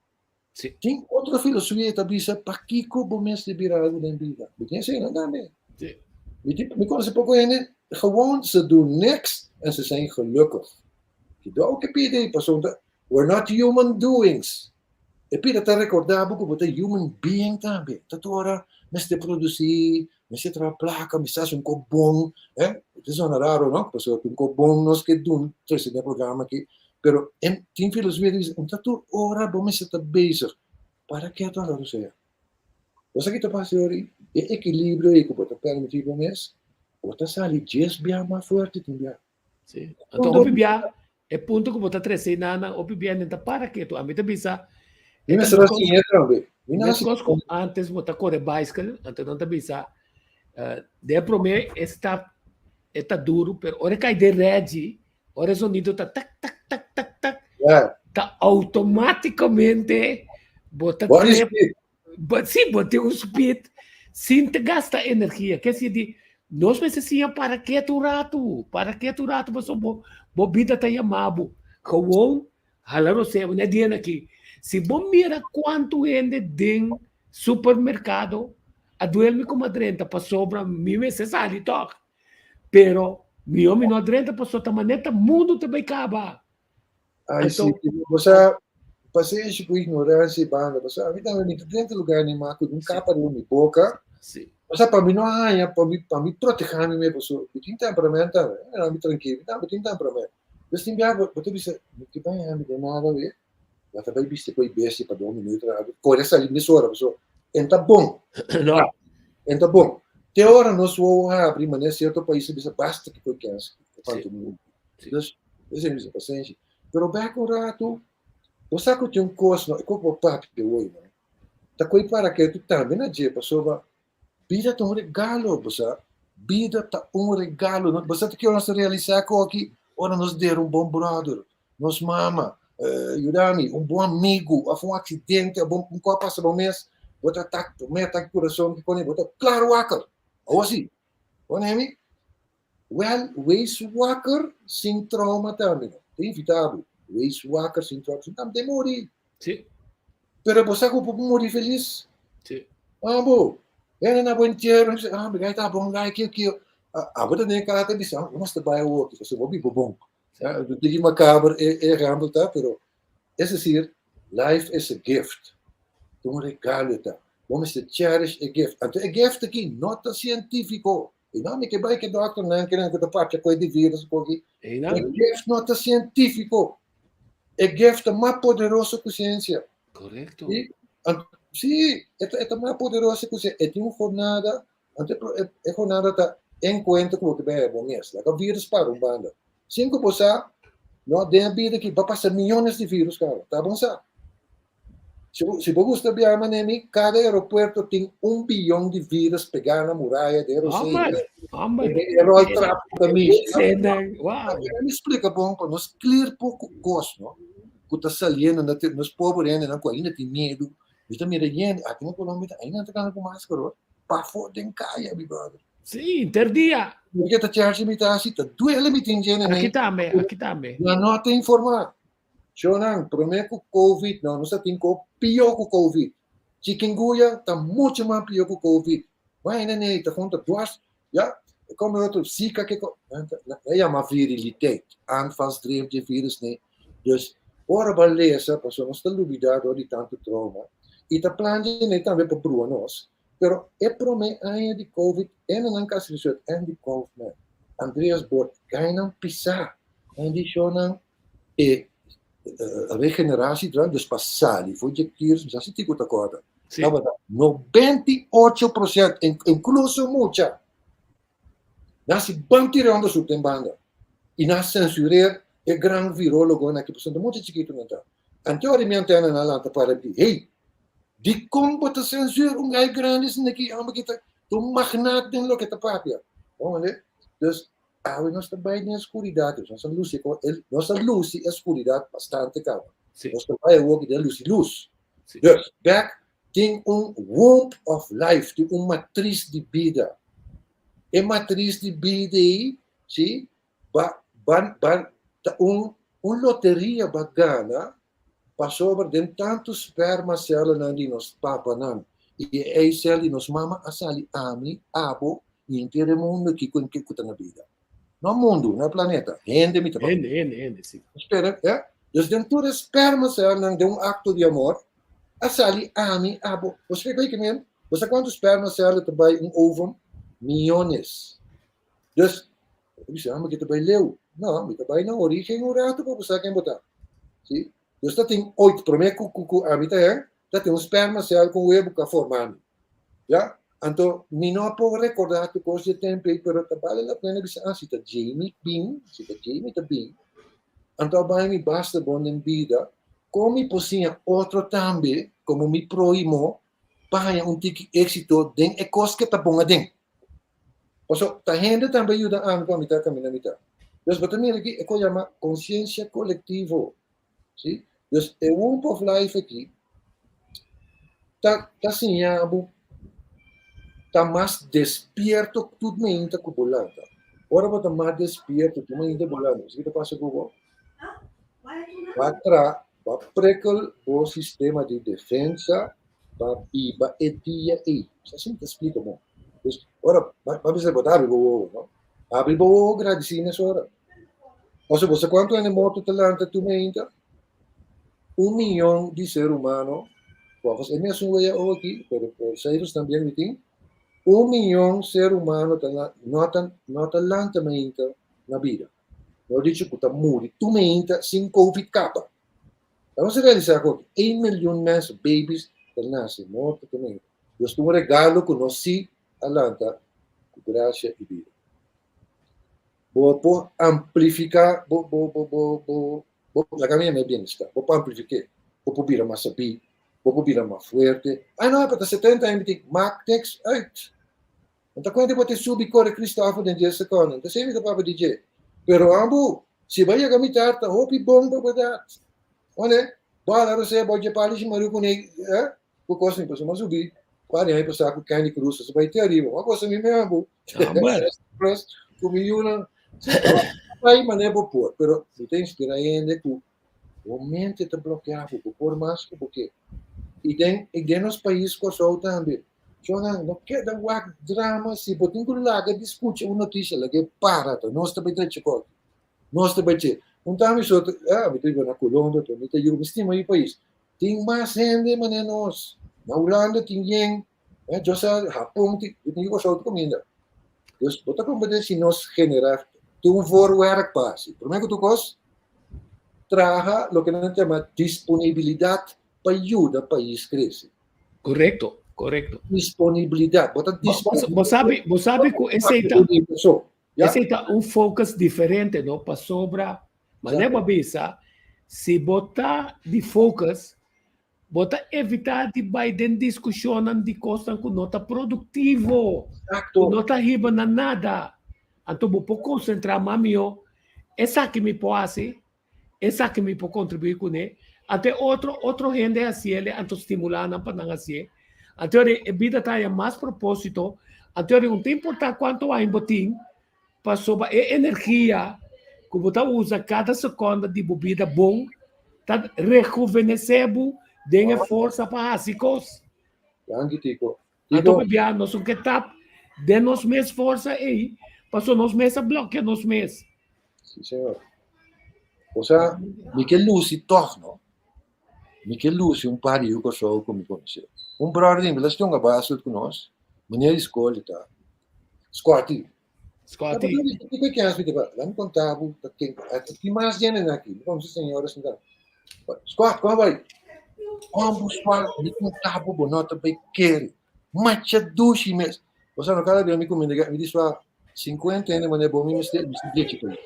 Sí. Tin otro filosofia ta bisa, pakiko bo mester bira algu den bida? Bo tin esei nan tambe. Sí. Mi tin, mi konoce poko hende, gewoon ze doen niks en ze zijn gelukkig. Ki dou ke pidi ei, pasobra we're not human doings. E pida ta rekordá bo ku bo ta human being tambe. Ta tur ora mester produsí, mester traha plaka, mester hasi un kos bon. Eh, ta sona raro, no? Pasobra un kos bon nos ke dun trese den e programa aki. Pero e tin filosofia di bisa, un ta tur ora bo mester ta bezig. Para ketu a rato sea. Bo sa ki ta pasa ora ei? E ekilibrio ei ku bo ta permití bo mes, bo ta sali djes bia mas fuerte tin bia. Sí. Anto hopi bia e punto ku bo ta trese einan hopi bia nan ta para ketu. Ami ta bisa Mi mester a siña tambe. Mi no Meskos ku antes bo ta kore baiskel, anto nan ta bisa den e promé e stap e ta duru, pero ora e kai den rèdji, ora e zonido ta tak tak tak tak tak, ta outomátikamente bo ta trep Sí, bo tin un speed sin te gasta energia. Ke si di nos mester siña para ketu un ratu, para ketu un ratu pasobra bo bo bida ta yama bo. Gewoon hala rosea bo na e dianan aki. Si bo mira kuantu hende den supermerkado a duel mi kuma a drenta pasobra mi mester sali tòg. Pero mihó mi no a drenta pasobra ta manera ta mundu ta bai kaba. Ai si, bo sa pasenshi ku ignoransia i banda, pasobra ami tambe mi ta drenta lugar ni mas ku un kapa riba mi boka, bo sa pa mi no haña, pa mi pa mi protehá mi mes, pasobra mi tin temperament tambe, mi trankil, mi tambe tin temperament. Pues tin biaha bo ta bisa, mi ke bai haña mi den nada awe, bo ta bai bisti ku e bestia pa dos minuut, kore sali mesora, pasobra en ta bon, en ta bon. Te ora nos wowo habri manera sierto pais ta bisa basta ku e kens ku pantu mundu. Dus, esei mi bisa pasenshi. Pero bek un ratu, bo sa ku tin un kos no, e kos ku bo papia hoy no, ta koe para ketu tambe na dje, pasobra bida ta un regalo, bo sa, bida ta un regalo. Bo sa ta ki ora nos ta realisá ku aki? Ora nos dera un bon bròder, nos mama, yuda mi, un bon amigu, òf un aksidente, òf un kos a pasa bo mes, bo ta atak, bo mes atak di kurason, kiko bo ta klar wakker. Awor si, bo nemi? Wèl, wees wakker sin trauma tambe no. Ta invitá bo, wees wakker sin trauma. Sin tambe ta muri. Sí. Pero bo sa ku bo por muri felis? Sí. Ah, bo, hende na bo entiero, hende bisa, ah, mi gai ta bon gai, kio, kio. Abo ta den kara ta bisa, ah, nos ta bai awor, pasobra bo biba bon. Ja, un tiki macaber e ehempel ta, pero es decir, life is a gift. Ta un regalo ta. Bo mester cherish e gift. Anto e gift aki no ta científico. E no mi ke bai ke dokternan ke nan ku ta papia ku e di virus ku aki. E nan. E gift no ta científico. E gift ta mas poderoso ku ciencia. Correcto. Si, si, e ta, e ta mas poderoso ku ciencia. E tin un jornada, anto e, e jornada ta encuentro ku bo ke bai bo mes. Laga virus para un banda. Sin ku bo sa, no, den e bida aki ba pasa miyones di virus kaba. Ta bon sa. Si bo, si bo gusta biaha manera mi, kada aeropuerto tin un biyon di virus pegá na muraya den Rosé. Homber, homber. E roi trapo ta mishi. Wow. Mi splika bon pa nos clear poko kos, no? Ku ta saliendo na te, nos pober hendenan ku ainda tin miedu. Mi ta mira yende, aki na Colombia ta ainda nan ta kanda ku maskara hoor. Pafó den kaya, mi brother. Sí, inter dia. Porque ta charge mi ta hasi, ta duele mi tin djene Aki tambe, aki tambe. Nan no ta informá. Shownan, promé ku Covid no, nos ta tin ko pió ku Covid. Chikungunya ta mucho mas pió ku Covid. Vaina nei ta junta dwars, ya, e kome otro Zika ke ko, nan ta, nan yama viriliteit, aanvalsdreef dje virus nei. Dus, ora bo a lesa, pasobra nos ta lubidá dor di tantu trauma, i ta plan dje nei tambe pa brua nos, pero e promé aña di Covid, hendenan kasi di suerte, Andy Kaufman, Andreas Bot, gainan pisá, nan di shownan, E regeneratie drang, dus pa sali for dje kiers, mi sa si Tico ta korda, Sí. tabata 98%, incluso mucha. Nan si ban tira onderzoek den banda y nan censureer e gran virologonan aki, pasobra mucha chikitu nan ta. Anto ora mi antena nan lanta para di, hey, dikon bo ta censureer un gai grandi asina aki, homber ki ta un magnaat den loke ta papia. Bo mende? Dus Awe nos ta bai den e skuridat, nos a lusi e nos a lusi e skuridat bastante kaba. Sí. Nos ta bai awor den lusi lus. Sí. Dus, bek tin un womb of life, tin un matris di bida. E matris di bida ei, sí, ba, ba, ba, ta un, un loteria ba gana pasobra den tantu spermacelnan di nos papanan i e eicel di nos mama a sali ami, abo i henter e mundu aki ku ku ta na bida. No mundu, no e planeta, hende mi ta papia. Hende, hende, hende, si. Spera, ya. Dus den tur e spermacelnan den un akto di amor, A sali ami, abo. Bo splika ki men? Bo sa kuantu sperma cel ta bai un ovum? Miyones. Dus, bo ta bisa, ah, mi ta bai leu. No, mi ta bai na origen un ratu pa bo sa ken bo ta. Si? Dus ta tin oit, promé ku ku ku ami ta her, ta tin un sperma cel ku un webu ku a forma mi. Ya? Anto, mi no a por rekordá tur kos di e tempu ei, pero ta bale la pena bisa, ah, si ta Jamie bin, si ta Jamie ta bin, anto a bai mi basta bon den bida, kon mi por siña otro tambe, komo mi prohimo, pa haña un tiki éksito den e kos ke ta bon aden. Paso ta hende tambe a yuda ami pa mi ta kaminda mi ta. Dus bo ta mira aki e kos yama konsiensia kolektivo. Si? Dus e Womb of Life aki ta ta siña bo ta mas despierto tur mainta ku bo lanta. Ora bo ta mas despierto tur mainta bo lanta, kiko ta pasa ku bo? Bo a tra, bo a prikkel bo sistema di defensa pa biba e dia ei. Asina ta splika bon. Dus ora bo a bisa bo ta habri bo wowo, no? Habri bo wowo gradisí mesora. Pasobra bo sa kuantu hende morto ta lanta tur mainta? Un miyon di ser humano, volgens e mesun WHO aki, pero cijfers bien mi tin, un miyon ser humano ta no ta no ta lanta mainta na bida. Mihor dicho ku ta muri tur mainta sin covid kaba. Vamos a realisá ku un miljoen mensen, babies, ta nase morto tur mainta. Dios ta un regalo ku nos sí a lanta ku grasia i bida. Bo por amplifiká bo bo bo bo bo bo laga mi yama e bienestar. Bo por amplifik'é. Bo por bira mas sabí, bo por bira mas fuerte. Ai no, pero ta setenta aña mi tin. Maakt niks uit. No ta kuenta bo te subi kore Christopher den dies sekonden. Ta esei mi ta papia di dje. Pero ambu, si bo a yega mitar ta hopi bon pa bo edat. Wande? Bala rosé bo dje pali shi maru kuné, eh? Ku kos mi pasobra mi a subi par di aña pasá ku Candy Cruz, a bai te ariba. Uma kosa mi mea ambu. Cruz ku mi yunan. Si, bai manera bo por, pero mi ta inspirá hende ku bo mente ta blokeá bo, bo por mas ku bo ke. I den i den nos pais Kòrsou tambe. Shonnan, no keda wak drama si bo tin ku laga di skucha un notisia, lag'é para ta. Nos ta bai drecha kòrti. Nos ta bai che. Un ta mi so ta, ah, mi ta biba na Colombia, to mi ta yu, mi stima mi pais. Tin mas hende manera nos. Na Hulanda tin yen, eh, yo sa Hapon tin, yo tin yu Kòrsou ta kuminda. Dus bo ta komprendé si nos generá tin un voorwerk pa hasi. Promé ku tur kos, traha loke nan ta yama disponibilidat pa yuda pais krese. Korekto, korekto. Disponibilidat. Bo ta disponibel. Bo sabi, bo sabi ku esei ta, esei ta un focus diferente, no? Pasobra, manera bo a bisa, si bo ta di focus, bo ta evitá di bai den diskushonnan di kosnan ku no ta produktivo, ku no ta hiba na nada. Anto bo por konsentrá mas mihó, esaki mi por hasi, Esaki mi por kontribuí kuné. Anto e otro, otro hende hasiel, anto stimulá nan pa nan hasié. Anto ora e bida ta haña mas propósito. Anto ora no ta importá kuantu aña bo tin, pasobra e energia ku bo ta usa kada sekonda di bo bida bon ta rejuvenesé bo den e forsa pa hasi kos. Danki, Tico. Anto pabia nos no ke tap den nos mes forsa ei, pasobra nos mes a blòkia nos mes. Sí, señor. O sea, mi ke luci tog, no? Mi ke luci un par di yu Kòrsou ku mi konosé. Un bròder di mi la stonga bai asut ku nos, meneer di skol i ta, Scotty. Scotty. Kiko ke hasi mi ta Laat mi konta bo ta ken tin mas hende nan aki. Mi konosé señora sinta. Scott, kon a bai? Kon bo Scott, mi konta bo bo no ta bai kere. Macha dushi mes. O sea, no kada bia mi kuminda, mi di sua 50 hende mané bo mi mester mi mester pa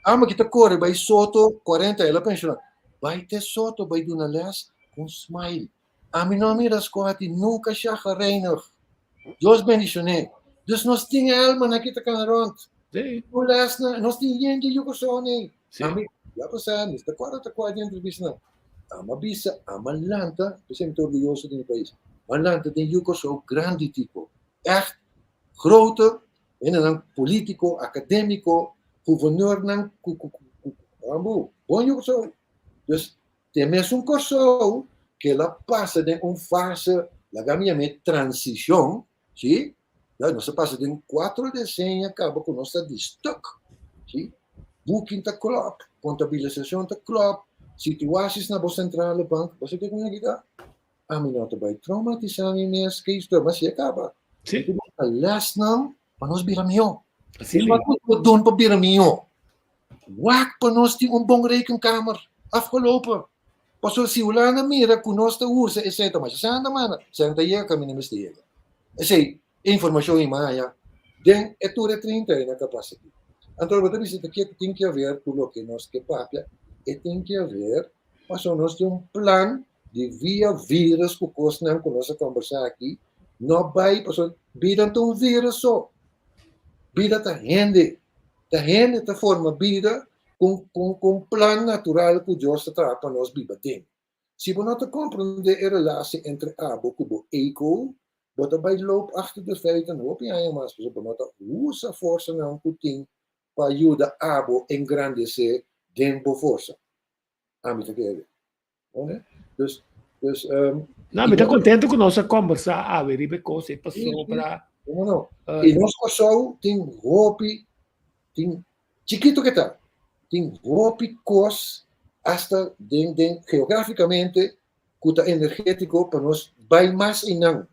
Amo ki ta kore bai soto 40 el a pensioná. Bai te soto bai duna les ku un smile. Ami no a mira Scotty nunka chagrijnig. Dios bendishoné. Dus nos tin almanan ki ta kana rònt. Sí. Un lesnan, nos tin yen di yu Kòrsou nei. Sí. Ami, ya pasá, mi ta kòrda ta kòrda di entrevista nan. Ami a bisa, ami a lanta, p'esei mi ta orguyoso di mi pais. Mi a lanta den yu Kòrsou grandi tipo. Ègt grote hendenan politico, academico, gouverneur-nan ku ku ku ku ambu, bon yu Kòrsou. Dus te mesun Kòrsou ke el a pasa den un fase, laga mi yam'é transishon, si, ya nos a pasa den kuatro desenio kaba ku nos ta di stuk, si, bukin ta klòp, kontabilisashon ta klòp, situaties na bo sentrale bank, bo sa ke ku mi a kita? Ami no ta bai traumatisá mi mes ke historia, ma si e kaba. Sí. Mi ta lesnan pa nos bira mihó. Así Wak mismo. nos don pa bira mihó. Wak pa nos tin un bon rekenkamer. Afgelopen. Pasobra si Hulanda mira ku nos ta usa esei ta masha santa mana, santa ta yega kaminda mester yega. Esei e informashon i maya den e tur e 30 ei na capacity. Anto bo ta bisa ta ke tin ke haber ku loke nos ke papia, e tin ke haber pasobra nos tin un plan di via virus ku kosnan ku nos a kombersá aki no bai pasobra bida no ta un virus so. Bida ta hende. Ta hende ta forma bida ku ku un plan natural ku Dios ta traha pa nos biba den. Si bo no ta komprondé e relasi entre abo ku bo ego, bo ta bai loop achter de feiten hopi aña mas pasobra bo no ta usa forsanan ku tin pa yuda abo engrandesé den bo forsa. Ami ta kere. Oké? Dus, dus, um, No, mi ta contento ku nos a conversa awe riba e kos e pasobra. Como no? I nos Kòrsou tin hopi, tin chikito ke ta, tin hopi kos hasta den den geografikamente ku ta energetiko pa nos bai mas einan.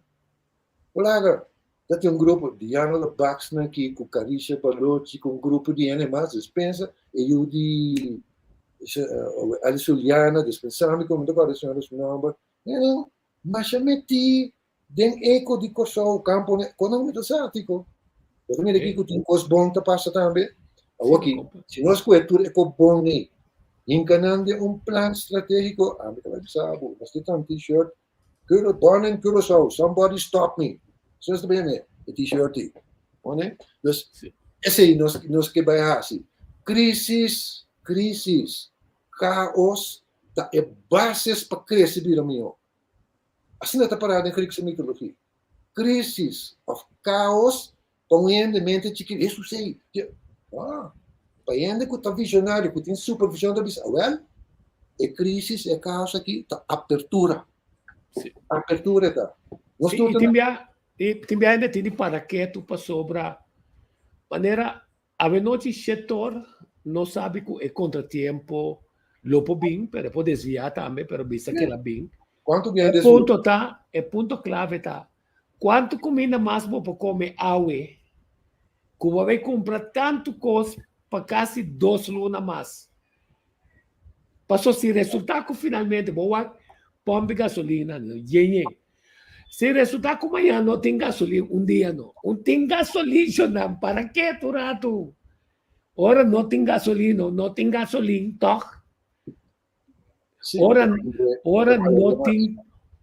Olaga, ta tin un grupo, Diana Lebaxna aki ku Carisha Balochi ku un grupo di hende mas, despensa e yu di Alice Juliana, despensa mi ku mi ta kòrda e señora su nòmber, nan masha metí den eko di Kòrsou, kampo, kon nan mester sa tiko? Bo ta mira kiko tin kos bon ta pasa tambe. Awoki, si nos kohe tur e kos bon ei, hinka nan den un plan stratégiko, ami ta bai bisa bo, nos tin tan t-shirt, Cura, born in Curaçao, somebody stop me. So ta bene, e t-shirt ei. One? Dus, esei nos, nos ke bai hasi. Crisis, crisis, chaos, ta e basis pa crece bira mihó. Asina ta pará den Griekse mitologia. Crisis of chaos pa un hende mente chikito, Hesus ei, ah, pa hende ku ta visionario, ku tin supervision ta bisa, awel, e crisis, e chaos aki ta apertura. Sí. Apertura ta. Nos sí, i tin bia, i tin bia hende tin di para ketu pasobra manera avenochi shetor no sabi ku e kontratiempo lo por bin, pero e por desviá tambe, pero bisa ke la bin. Kuantu bia E punto ta, e punto klave ta, Kuantu kuminda mas bo por kome awe ku bo a bai kumpra tantu kos pa kasi dos luna mas? Paso si resulta ku finalmente bo wak pòmpi gasolina yen yen. Si resulta ku mañana no tin gasolin un dia no. Un tin gasolin shonnan para ke tur ratu? Ora no tin gasolin no no tin gasolin tòg? Ora, ora no tin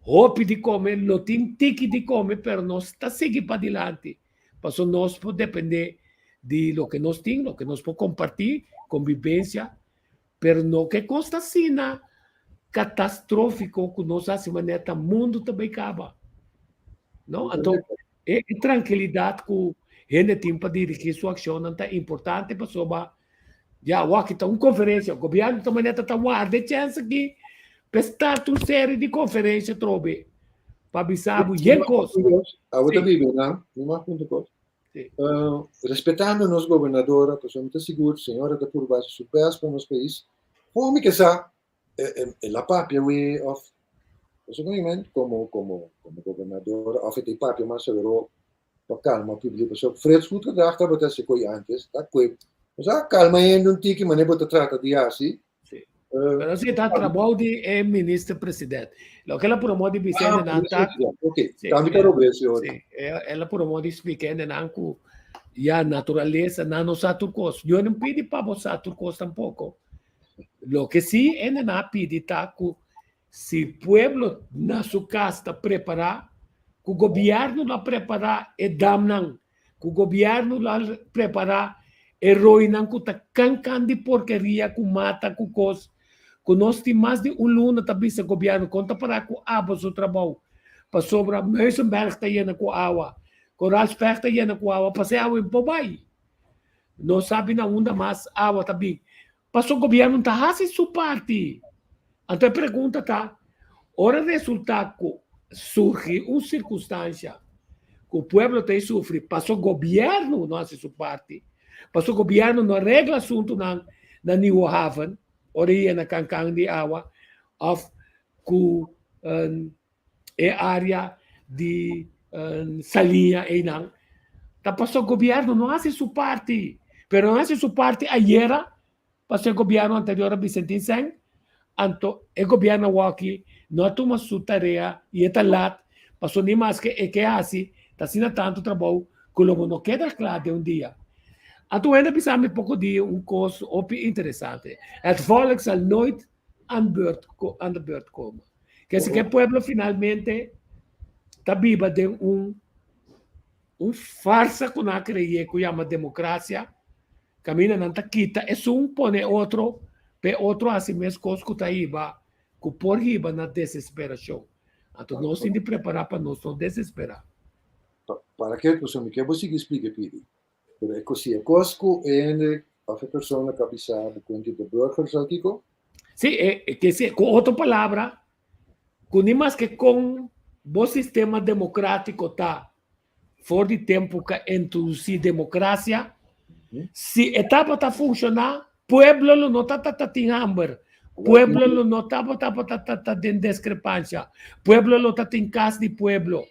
hopi di come, no tin tiki di come, pero nos ta sigui padilanti. Paso nos por depende di loke nos tin, loke nos por comparti, convivencia, pero no ke cos ta asina catastrófico cu nos haci manera ta mundo ta bay caba. No? Anto, e tranquilidad cu hende tin pa dirigi su accionnan ta importante pasobra Ya, wak ta un konferensia. Gobièrnu ta manera ta warda e chèns aki pa e start un serie di konferensia atrobe pa bisa bo yen kos. Abo ta biba nan, mi mas punto kos. Respetando nos gobernadora, pasobra mi ta sigur señora ta purba hasi su best pa nos pais. Kon mi ke sa el a papia we of pasobra mi men komo komo komo gobernadora of e ta papia mas seguro pa calma publico pasobra Frits Goedgedrag tabata hasi koe antes ta koe osea calma hende un tiki manera bo ta trata di hasi. Sí. Pero si ta trabou di e minister president. Loke el a pura modo di bisa hende nan ta. Ok, tambe ta robes yo. Sí, el a pura modo di splika hende nan ku ya naturalesa nan no sa tur kos. Yo no pidi pa bo sa tur kos tampoko. Loke si hende nan a pidi ta ku Si pueblo na su cas ta prepara, cu gobierno lo a prepara e damnan, cu gobierno lo a prepara e rooinan cu ta cancan di porkeria cu mata cu cos, cu nos tin mas di un luna ta bisa gobierno con ta para cu abo su trabou, pasobra Muizenberg ta yena cu awa, Koraalsberg ta yena cu awa, pas'e awa en por bay. No sabi na unda mas awa ta bin. Paso gobierno ta haci su parti. Anto e pregunta ta, ora resulta cu surgi un circunstancia cu pueblo ta e sufri paso gobierno no haci su parti, paso gobierno no regla asuntonan na Nieuwe Haven ora e yena cancan di awa of cu. e área di Saliña einan, ta paso gobierno no hasi su parti, pero no hasi su parti ayera, paso e gobierno anterior a bisa tin sèn, anto e gobierno awoki no a tuma su tarea i e ta lat, paso ni maske e ke hasi ta asina tantu trabou ku lo bo no keda kla den un dia. Anto un hende a bisa mi poko dia un kos hopi interesante, Het volk zal nooit aan beurt aan de beurt komen. Ke si ke pueblo finalmente ta biba den un un farsa ku nan a kreye ku yama demokrasia, kaminda nan ta kita esun pone e otro pa e otro hasi meskos ku ta hiba ku por hiba na desesperashon. Anto nos tin di prepará pa nos no desesperá. Para ke pasobra mi ke bo sigui splika pidi. Pero e si e kos ku e hende òf e persona ku a bisa bo kuenta de burgers al kiko? Sí, e ke si ku otro palabra ku ni maske kon bo sistema demokratiko ta for di tempu ku a introdusí demokrasia, si e tabata funshoná, pueblo lo no tabata tin hamber, pueblo lo no tabata ta den deskrepansha, pueblo lo ta tin kas di pueblo,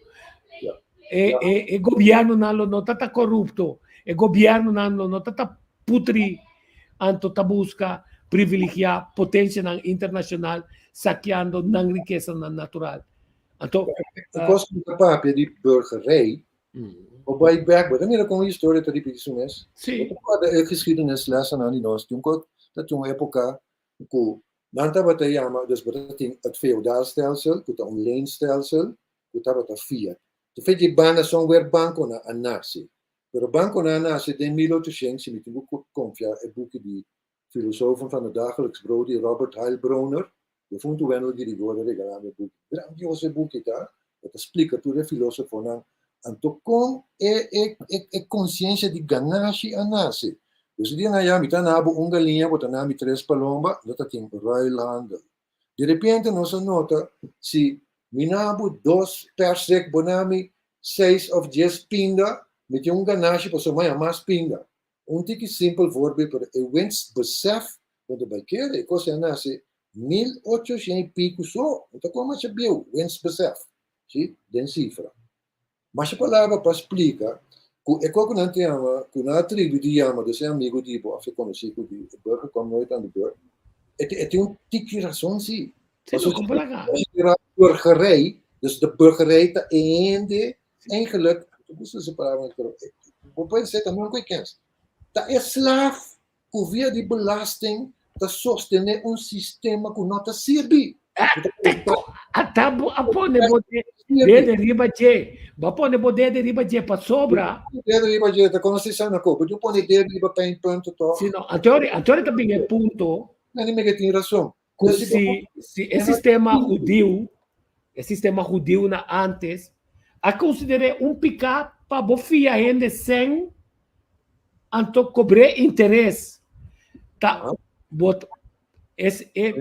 e e e gobièrnunan lo no tabata korupto, e gobièrnunan lo no tabata putri anto ta buska privilegiá potensianan internashonal sakeando nan rikesanan natural. Anto, E kos ku ta papia di burgerij, bo bai bek, bo ta mira kon historia ta ripiti su mes. Sí. Bo ta kòrda e geschiedenislessen di nos, tin un ta tin un époka ku nan tabata yama, dus bo ta tin het feodaalstelsel, ku ta un leenstelsel, ku tabata fiat. Te fe dje banda son wer bankonan a nase. Pero bankonan a nase den 1800, si mi tin ku konfia e buki di Filosofen van het Dagelijks Brood di Robert Heilbroner. Defuntu Wendell Girigori a regalá mi e buki. Grandioso e buki ta. E ta splika tur e filosofonan. Anto kon e e e konsiensia di ganashi a nase. Dus e dianan ya mi ta na bo un galiña, bo ta na mi tres palomba, no ta tin ruilhandel. Di repente nos a nota si mi na bo dos persik, bo na mi seis of dies pinda, mi tin un ganashi pasobra mi a haña mas pinda. Un tiki simpel voorbeeld, pero e winstbesef, want e bai kere, e kos a nase 1800 i piku so, no ta kon masha bieu, winstbesef, si, den sifra. Masha palabra pa splika ku e kos ku nan ta yama, ku nan a tribi di yama dos e amigu di bo òf e konosí ku di e burger kwam nooit aan de beurt, e e tin un tiki rason si. Sí, no, kon por laga. Burgerij, dus de burgerij ta e hende Eigenlijk, mi gusta ese palabra, pero bo puede ser también ku e kens. Ta e slaaf ku via di belasting ta sostené un sistema ku no ta sirbi. Ata bo a pone bo dede riba dje. Bo a pone bo dede riba dje pasobra. Dede riba dje, ta konosí sa na ko. Bo pone dede riba pijnpunten toch? Si no, anto anto ta bin e punto. Nani mege tin rason. Ku si si e sistema hudiu, e sistema hudiu na antes, a konsider'é un piká pa bo fia hende sen anto kobr'é interes. Ta bo es e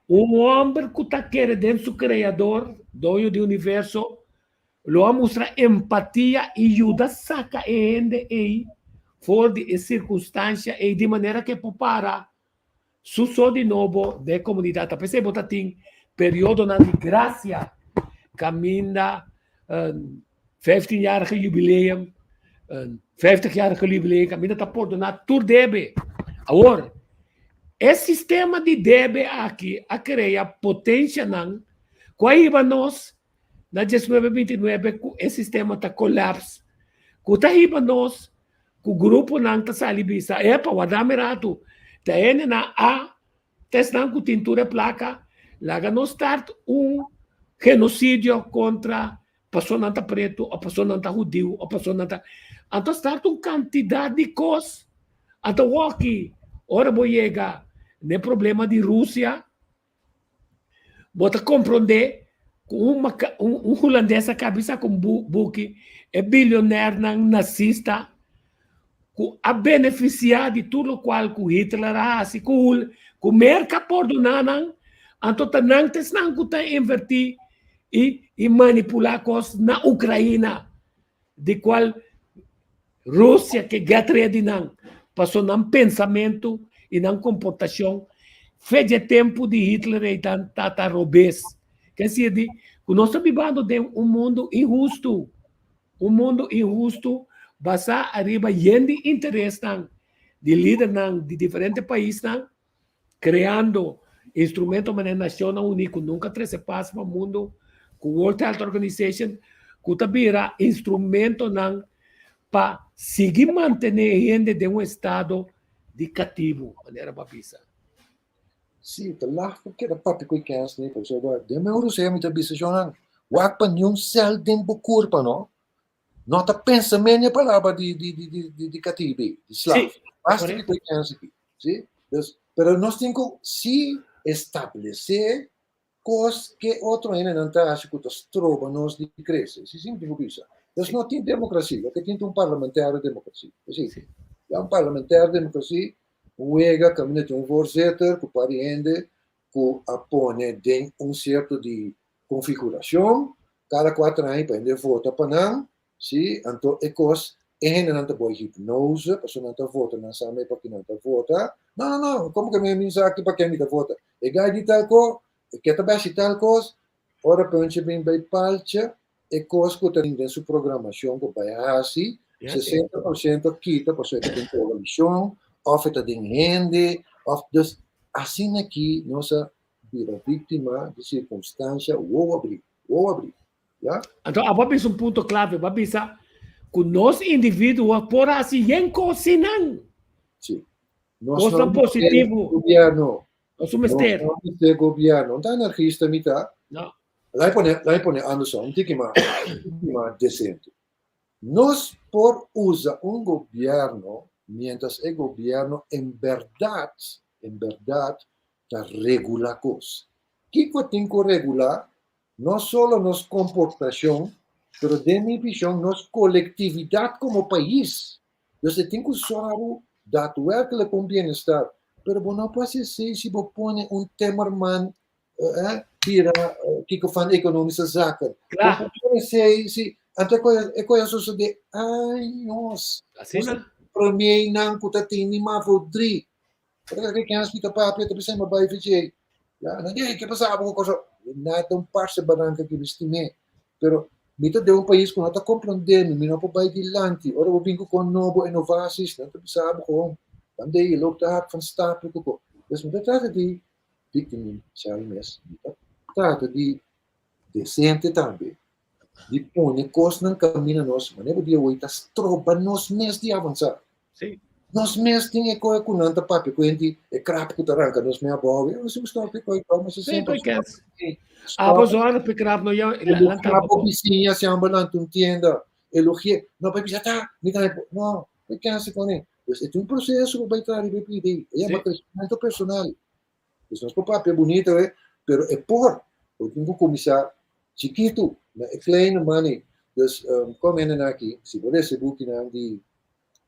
un hòmber ku ta kere den su Kreador, Doño di universo, lo a mustra empatia i yuda saka e hende ei for di e sirkunstansia ei di manera ku e por para Su so di nobo den e komunidat. Ta p'esei bo ta tin periodonan di grasia kaminda vijftienjarige jubileum, vijftigjarige jubileum, kaminda ta pordoná tur debe. Awor, e sistema di debe aki a krea potenshanan ku a hiba nos na diesnuebe bintinuebe ku e sistema ta kolaps, ku ta hiba nos ku gruponan ta sali bisa, epa, warda mi ratu, ta hendenan a ta esnan ku tin tur e plaka, laga nos start un genosidio kontra pasobra nan ta pretu o pasobra nan ta hudiu o pasobra nan ta. Anto start un kantidat di kos. Anto wòki ora bo yega n'e problema di Rusia, Bo ta komprondé ku un un hulandes a kabisa ku un buki e bilionèrnan nasista ku a benefisiá di tur lokual ku Hitler a hasi ku ku Merka a pordoná nan, anto ta nan ta esnan ku ta invertí i i manipulá kos na Ukraina di kual Rusia ke get ready nan paso nan pensamentu i nan komportashon fe dje tempu di Hitler ei ta ta robes. Ke sier di Ku nos ta bibando den un mundu inhustu, un mundu inhustu basá ariba yen di interesnan di lidernan di diferente paisnan, kreando instrumento manera Nashonnan Uní ku nunka trese pas pa mundu, ku World Health Organization ku ta bira instrumentonan pa sigui mantené hende den un estado di katibu, manera bo a bisa. Sí, ta lag ku keda papia ku e kens ni, pasobra den mi orosea mi ta bisa shonnan, wak pa niun sèl den bo kurpa no, no ta pensa men e palabra di di di di di di katibi, di slaaf. Sí, Basta ki korekto. ku e kens aki, sí. Dus, pero nos tin ku sí establesé kos ke otro hendenan ta hasi ku ta stroba nos di krese. Si si mi tin ku bisa. Dus Sí. no tin demokrasia, loke tin ta un parlamentario demokrasia. Esei. Sí. Ya un parlamentario demokrasia, un wega kaminda tin un voorzitter ku par di hende ku a pone den un sierto di konfigurashon, kada kuater aña pa hende vota pa nan, si, anto e kos e hendenan ta boi hipnose, pasobra nan ta vota, nan sa me pa ki nan ta vota. No, no, no, komo ke mi mi sa ki pa ken mi ta vota? E gai di tal ko, e ke ta besi tal kos, ora puntje bin bai paltje, e kos ku ta den su programashon ku bai hasi, 60% kita pasobra e ta den koalishon, òf e ta den hende, òf, dus asina aki nos a bira víktima di sirkunstansha wowo abrí, wowo abrí. Ya? Anto abo a bisa un punto clave, bo a bisa cu nos individuo por haci yen cosinan. Sí. Nos Cosnan positivo. Gobierno. Nos un mester. Nos no mester gobierno. Un ta anarchista mi ta. No. Lai pone, lai pone andersom, un tiki mas, un tiki mas decente. Nos por usa un gobierno mientras e gobierno en berdad, en berdad ta regula cos. Kico tin cu regula? No solo nos komportashon, pero den mi vishon nos kolektividat komo pais. Dus e tin ku sòru daadwerkelijk pa un bienestar. Pero bo no por hasi esei si bo pone un timmerman bira kiko van economische zaken. Bo por pone esei si anto e kos a sosode años. Asina. Premiernan ku ta tene mavo dri. Ora ke kens mi ta papia ta bisa mi bai VJ. Ya, nan di, ke pasa abo ku Kòrsou? Nada un parse baranka ki mi stim'é. Pero mi ta den un pais ku no ta komprondé mi, mi no por bai dilanti. Ora bo bin ku kon nobo inovaties, nan ta bisa abo gewoon, dan de je loopt te hard van stapel ku ko. Dus mi ta trata di victimisabi mes, mi ta trata di desente tambe, di pone kosnan kaminda nos, manera bo dia awor ta stroba nos mes di avansá. Sí. Nos mes tin e koe ku nan ta papia ku hende, e krap ku ta ranka nos mes abou. Eu não sei stop e koe mas Sí, sempre. Porque ah, pues ora pe krap no ya la krap vizinha se amba tu tienda. Elogie, no pa bisa ta, mi ta no, pe kense con e. Dus é un processo que vai estar riba pidi. É um crescimento personal. Dus nos por papia bonito, eh, pero é por. Bo tin ku kuminsá chikitu, na e kleine money. Dus um, kom hende aki, si bo lesa e bukinan di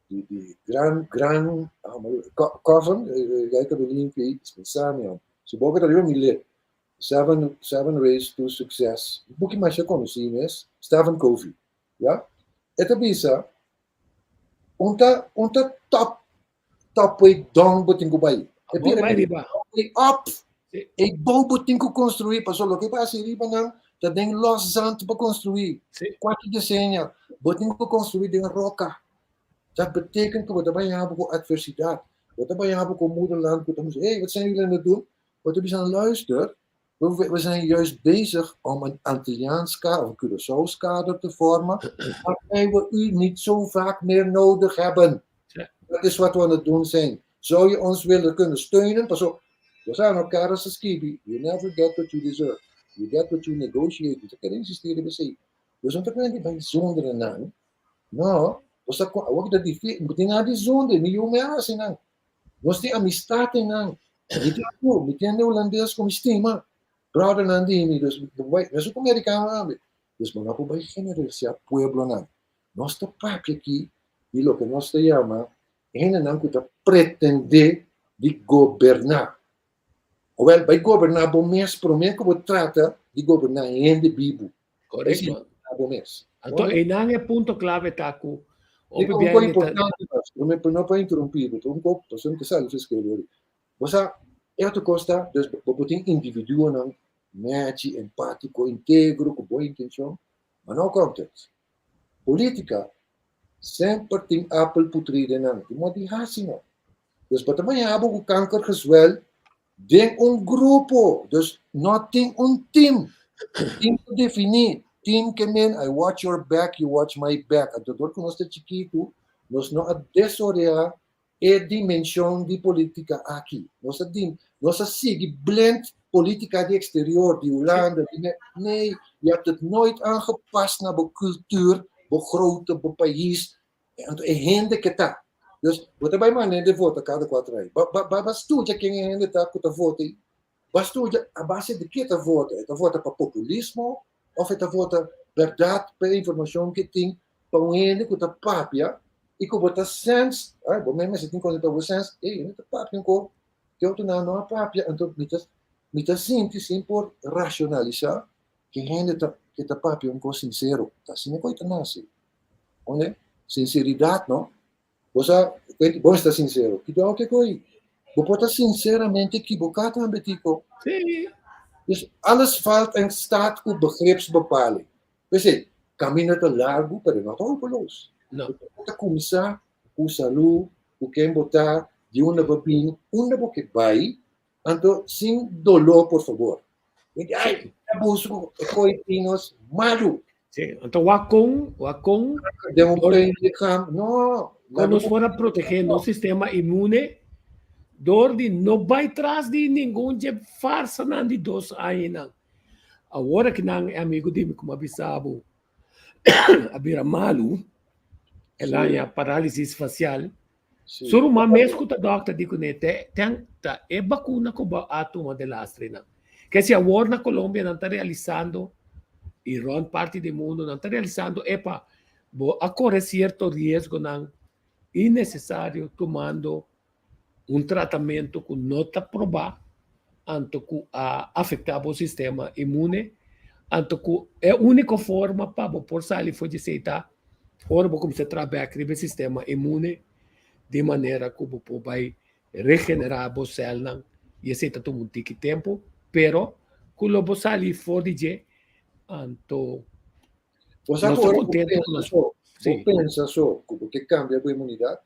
di di gran gran um, Coven, gai ka limpi, dispensami om. Si bo ta riba mi lid. Seven Ways to Success. Buki masha konosí mes, Stephen Covey. Ja? E ta bisa, un ta un ta top top way down bo tin ku bai. E bira bai riba. Way up. E bou bo tin ku konstruí, paso loke bo hasi riba nan ta den los zand pa konstruí. Kuater desenio bo tin ku konstruí den roka. Dat betekent ku bo ta bai habu ku atversidat. Bo ta bai habu ku moederland ku ta bisa, hey, wat zijn jullie aan het doen? Bo ta bisa, luister, we zijn juist bezig om een Antilliaans kader of een Curaçaos kader te vormen, waarbij we u niet zo vaak meer nodig hebben. Dat is wat we aan het doen zijn. Zou je ons willen kunnen steunen? Pas op, we zijn elkaar als een skibi. You never get what you deserve. You get what you negotiate. Dus ik kan insisteren bij zee. Dus om te kunnen bij zonder naam. No, você awor ta difícil, bo tin nada di zonde, mi yu me hasi nan. Nos tin amistad nan. Mi tin ku, mi tin holandes ku mi stima. Brother nan di mi, dus bai, nos ku americano tambe. Dus bo no por bai generalisá pueblonan. Nos ta papia aki di loke nos ta yama hendenan ku ta pretendé di goberná. Awel, bai goberná bo mes promé ku bo trata di goberná hende bibu. Korekto. Bo mes. Anto, einan e punto klave ta ku hopi un kos importante, promé no pa interumpí bo, un kos, pasobra mi ta sali fiskal ori. Bo sa, e otro kos ta, dus bo por tin individuonan. Nechi, empátiko, integro, ku bon intenshon, ma no komt het. Polítika semper tin apel putrí den nan, tin moda di hasi no. Dus bo ta maña bo ku kanker gezwel den un grupo, dus no tin un team. Team ta definí, team ke men I watch your back, you watch my back. Anto dor ku nos ta chikitu, nos no a desoreá e dimenshon di politica aki. Nos a dim, nos a sigui blind politica di exterior, di Hulanda, di ne, nee, je hebt het nooit aangepast na bo cultuur, bo grootte, bo pais, anto e hende ke ta. Dus, bo ta bai manda hende vota kada kuater aña. Ba, ba, ba, ba studia ken e hende ta ku ta vota ei. Ba studia a base di ke ta vota. E ta vota pa populismo of e ta vota bèrdat pa e informashon ke tin pa un hende ku ta papia i ku bo ta sens, ai, bo mes mester tin konta bo sens, ei, hende ta papia ankor, ke otronan no a papia, anto mi ta mi ta sinti sin por rashonalisá ke hende ta ke ta papia un kos sinsero, ta asina ku e ta nase. Oye, sinseridat no, bo sa, bo mester ta sinsero, kidao ke koi? Bo por ta sinseramente ekiboká tambe, Tico. Sí. Dus alles valt en staat ku begripsbepaling. P'esei, kaminda ta largu, pero no ta hopeloos. No. Bo ta kuminsá ku salú, ku ken bo ta, di unda bo bini, unda bo ke bai, anto sin doló, por fabor. Bo di, ai, abuso ku e koi tin nos malu. Sí, anto wak kon, wak kon. Den un pijn lichaam, no. Kon nos por a protegé nos sistema inmune dor di no bai tras di ningun dje farsanan di dos añanan. Awor aki nan e amigo di mi ku mi a bisa bo a bira malu, el a haña parálisis fasial. Su ruman mes ku ta dòkter di kuné te ten ta e bakuna ku bo a tuma de lastre nan. Ke si awor na Colombia nan ta realisando i rònt parti di mundu nan ta realisando epa bo a kore sierto riesgonan innesesario tumando un tratamentu ku no ta probá, anto ku a afektá bo sistema inmune, anto ku e úniko forma pa bo por sali for di esei ta ora bo kuminsá traha bèk riba e sistema inmune di manera ku bo por bai regenerá bo sèlnan i esei ta tuma un tiki tempu, pero ku lo bo sali for di dje anto Bo sa nos ku ta ora bo kontentu ku pensa nos so, bo sí. pensa so ku bo ke kambia bo imunidat,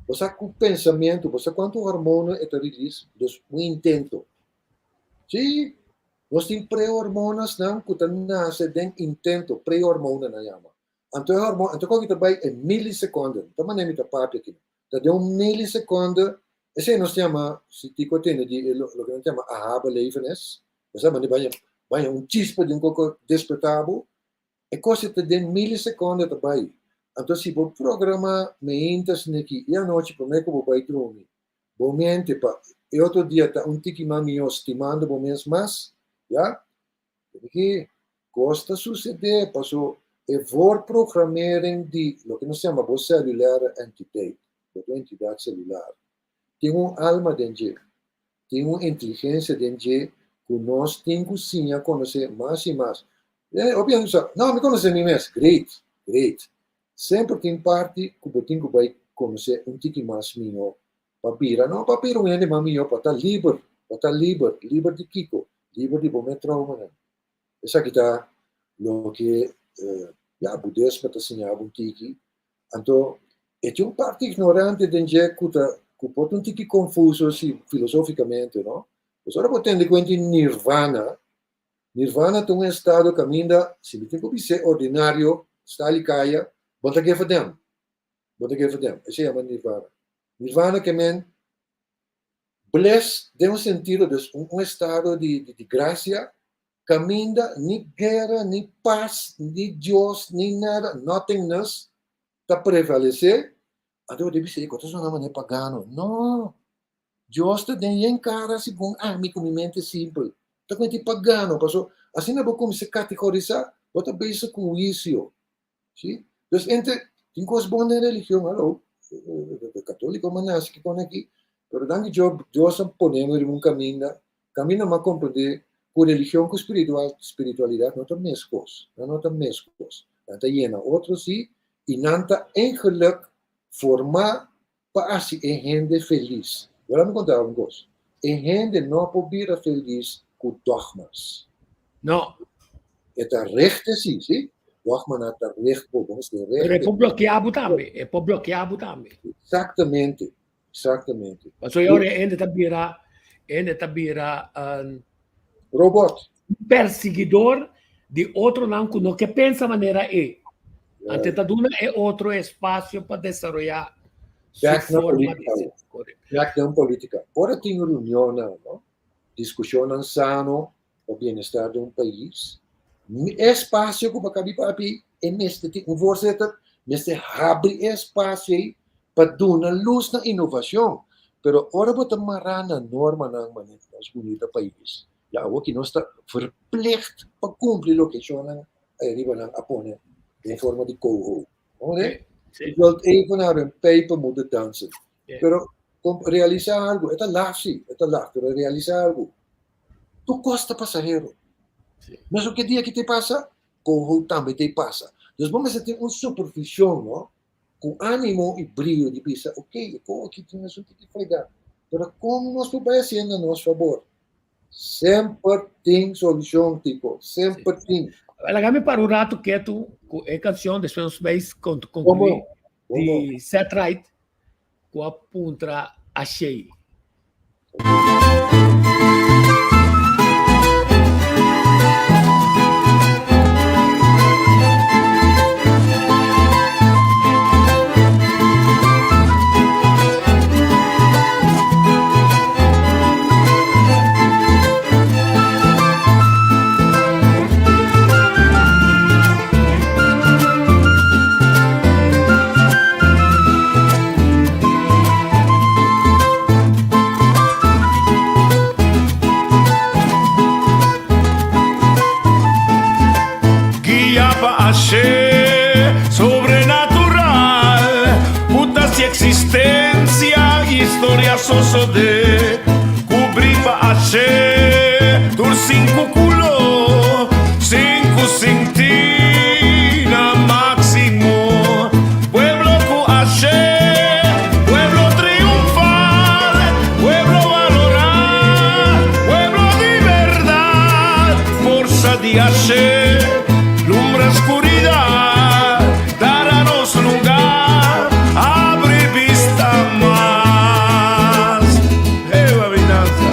Bo sa ku pensamentu, bo sa kuantu hormona e ta release? Dus un intento. Sí, nos tin prehormonasnan ku ta nase den intento, prehormona nan yama. Anto e hormona, anto koki ta bai e milisekonde, ta manera mi ta papia aki, ta den un milisekonde, esei nos ta yama, si Tico a tende di e loke nan ta yama aha-belevenis, bo sa manera baña, baña un chispa di un koko despertá bo, E kos ei ta den milisekonde ta bai. Anto si bo programa meinta sneki i anochi promé ku bo bai drumi, bo mente pa e otro dia ta un tiki mas mihó stimando bo mes mas, ya? Pasobra kos ta susedé paso e voorprogrammering di loke nos yama bo celulaire entiteit, bo ta un entidat selular, tin un alma den dje, tin un inteligensia den dje ku nos tin ku siña konosé mas i mas. Hopi hende sa, no, mi konosé mi mes. Great, great. Semper tin parti ku bo tin ku bai konosé un tiki mas mihó pa bira, no pa bira un hende mas mihó, pa ta liber, pa ta liber. Liber di kiko? Liber di bo mes traumanan. Esaki ta loke, ya, budismo ta siña bo un tiki. Anto, e tin un parti ignorante den dje ku ta ku por ta un tiki konfuso si filosofikamente, no? Pues ora bo tende kuenta di nirvana, nirvana ta un estado kaminda si mi tin ku bis'é ordinario, stali kaya, bo ta gefa dem, bo ta gefa dem. Esei yama nirvana. Nirvana ke men bliss den un sentido, dus un un estado di di grasia Kaminda ni guera, ni pas, ni Dios, ni nada, nothingness, ta prevalesé, anto bo ta bisa, Ey, ta sona manera pagano. No! Dios ta den yen kara segun ami ku mi mente simpel. Ta kumenti pagano, paso asina bo kuminsá kategorisá, bo ta bezig ku huisio. Si? Dus entre, tin kos bon den religion, hallo, katoliko a nase ki kon aki, pero danki Dios, Dios a pone mi riba un kaminda, kaminda mi a komprendé ku religion ku spiritual, spiritualidat no ta meskos, nan no ta meskos, nan ta yena otro si, i nan ta eigenlijk formá pa hasi e hende felis. Wèl, mi konta un kos, e hende no por bira felis. ku dogmas. No. E ta rechte si, si. Dogmanan ta recht bo, bo mester Pero e rechte. por blokeá bo tambe, e por blokeá bo tambe. Exactamente, exactamente. Pasobra ora e hende ta bira, e hende ta bira un Robot. persiguidor di otronan ku no ke pensa manera e. Ante ta duna e otro espasio pa desaroyá su Bek na forma di polítika. ser. Correcto. Bek den polítika. Ora tin reunionnan, no? Diskushonnan sano pa bienestar di un pais. E espasio ku bo kabi papia e mester tin un voorzitter, mester habri e espasio ei pa duna lus na inovashon. Pero ora bo ta mará na normanan manera nos bunita pais, ya awoki nos ta verplicht pa kumpli loke shonnan ariba nan a pone den forma di coho. Hoor? Sí. Je wilt even naar hun pijpen moeten dansen. Ja. Pero realisa algo, e ta laf sí, e ta laf, pero realisa algo. Tu costa pasahero. Sí. Mas o que dia que te pasa, coho tambe te pasa. Dus bo mester tin un supervision, no? Cu animo y brio di bisa, ok, e coho aki tin esun tiki frega, pero con nos por bay haciendo na nos favor? Semper tin solucion, Tico. Semper tin. Laga mi para un rato ketu cu e cancion, despues nos bay conclui Como? Como? di Seth Wright cu a puntra Ashey. Guia pa ashe sobrenatural Puta si existencia historia sosode Cubri pa ashe tur sinku culo Sinku sinti na maximo Pueblo cu ashe pueblo triunfal Pueblo valora pueblo di berdad Forsa di ashe lumbra scuridad Dara nos lugar abri bista mas Ewa mi danza.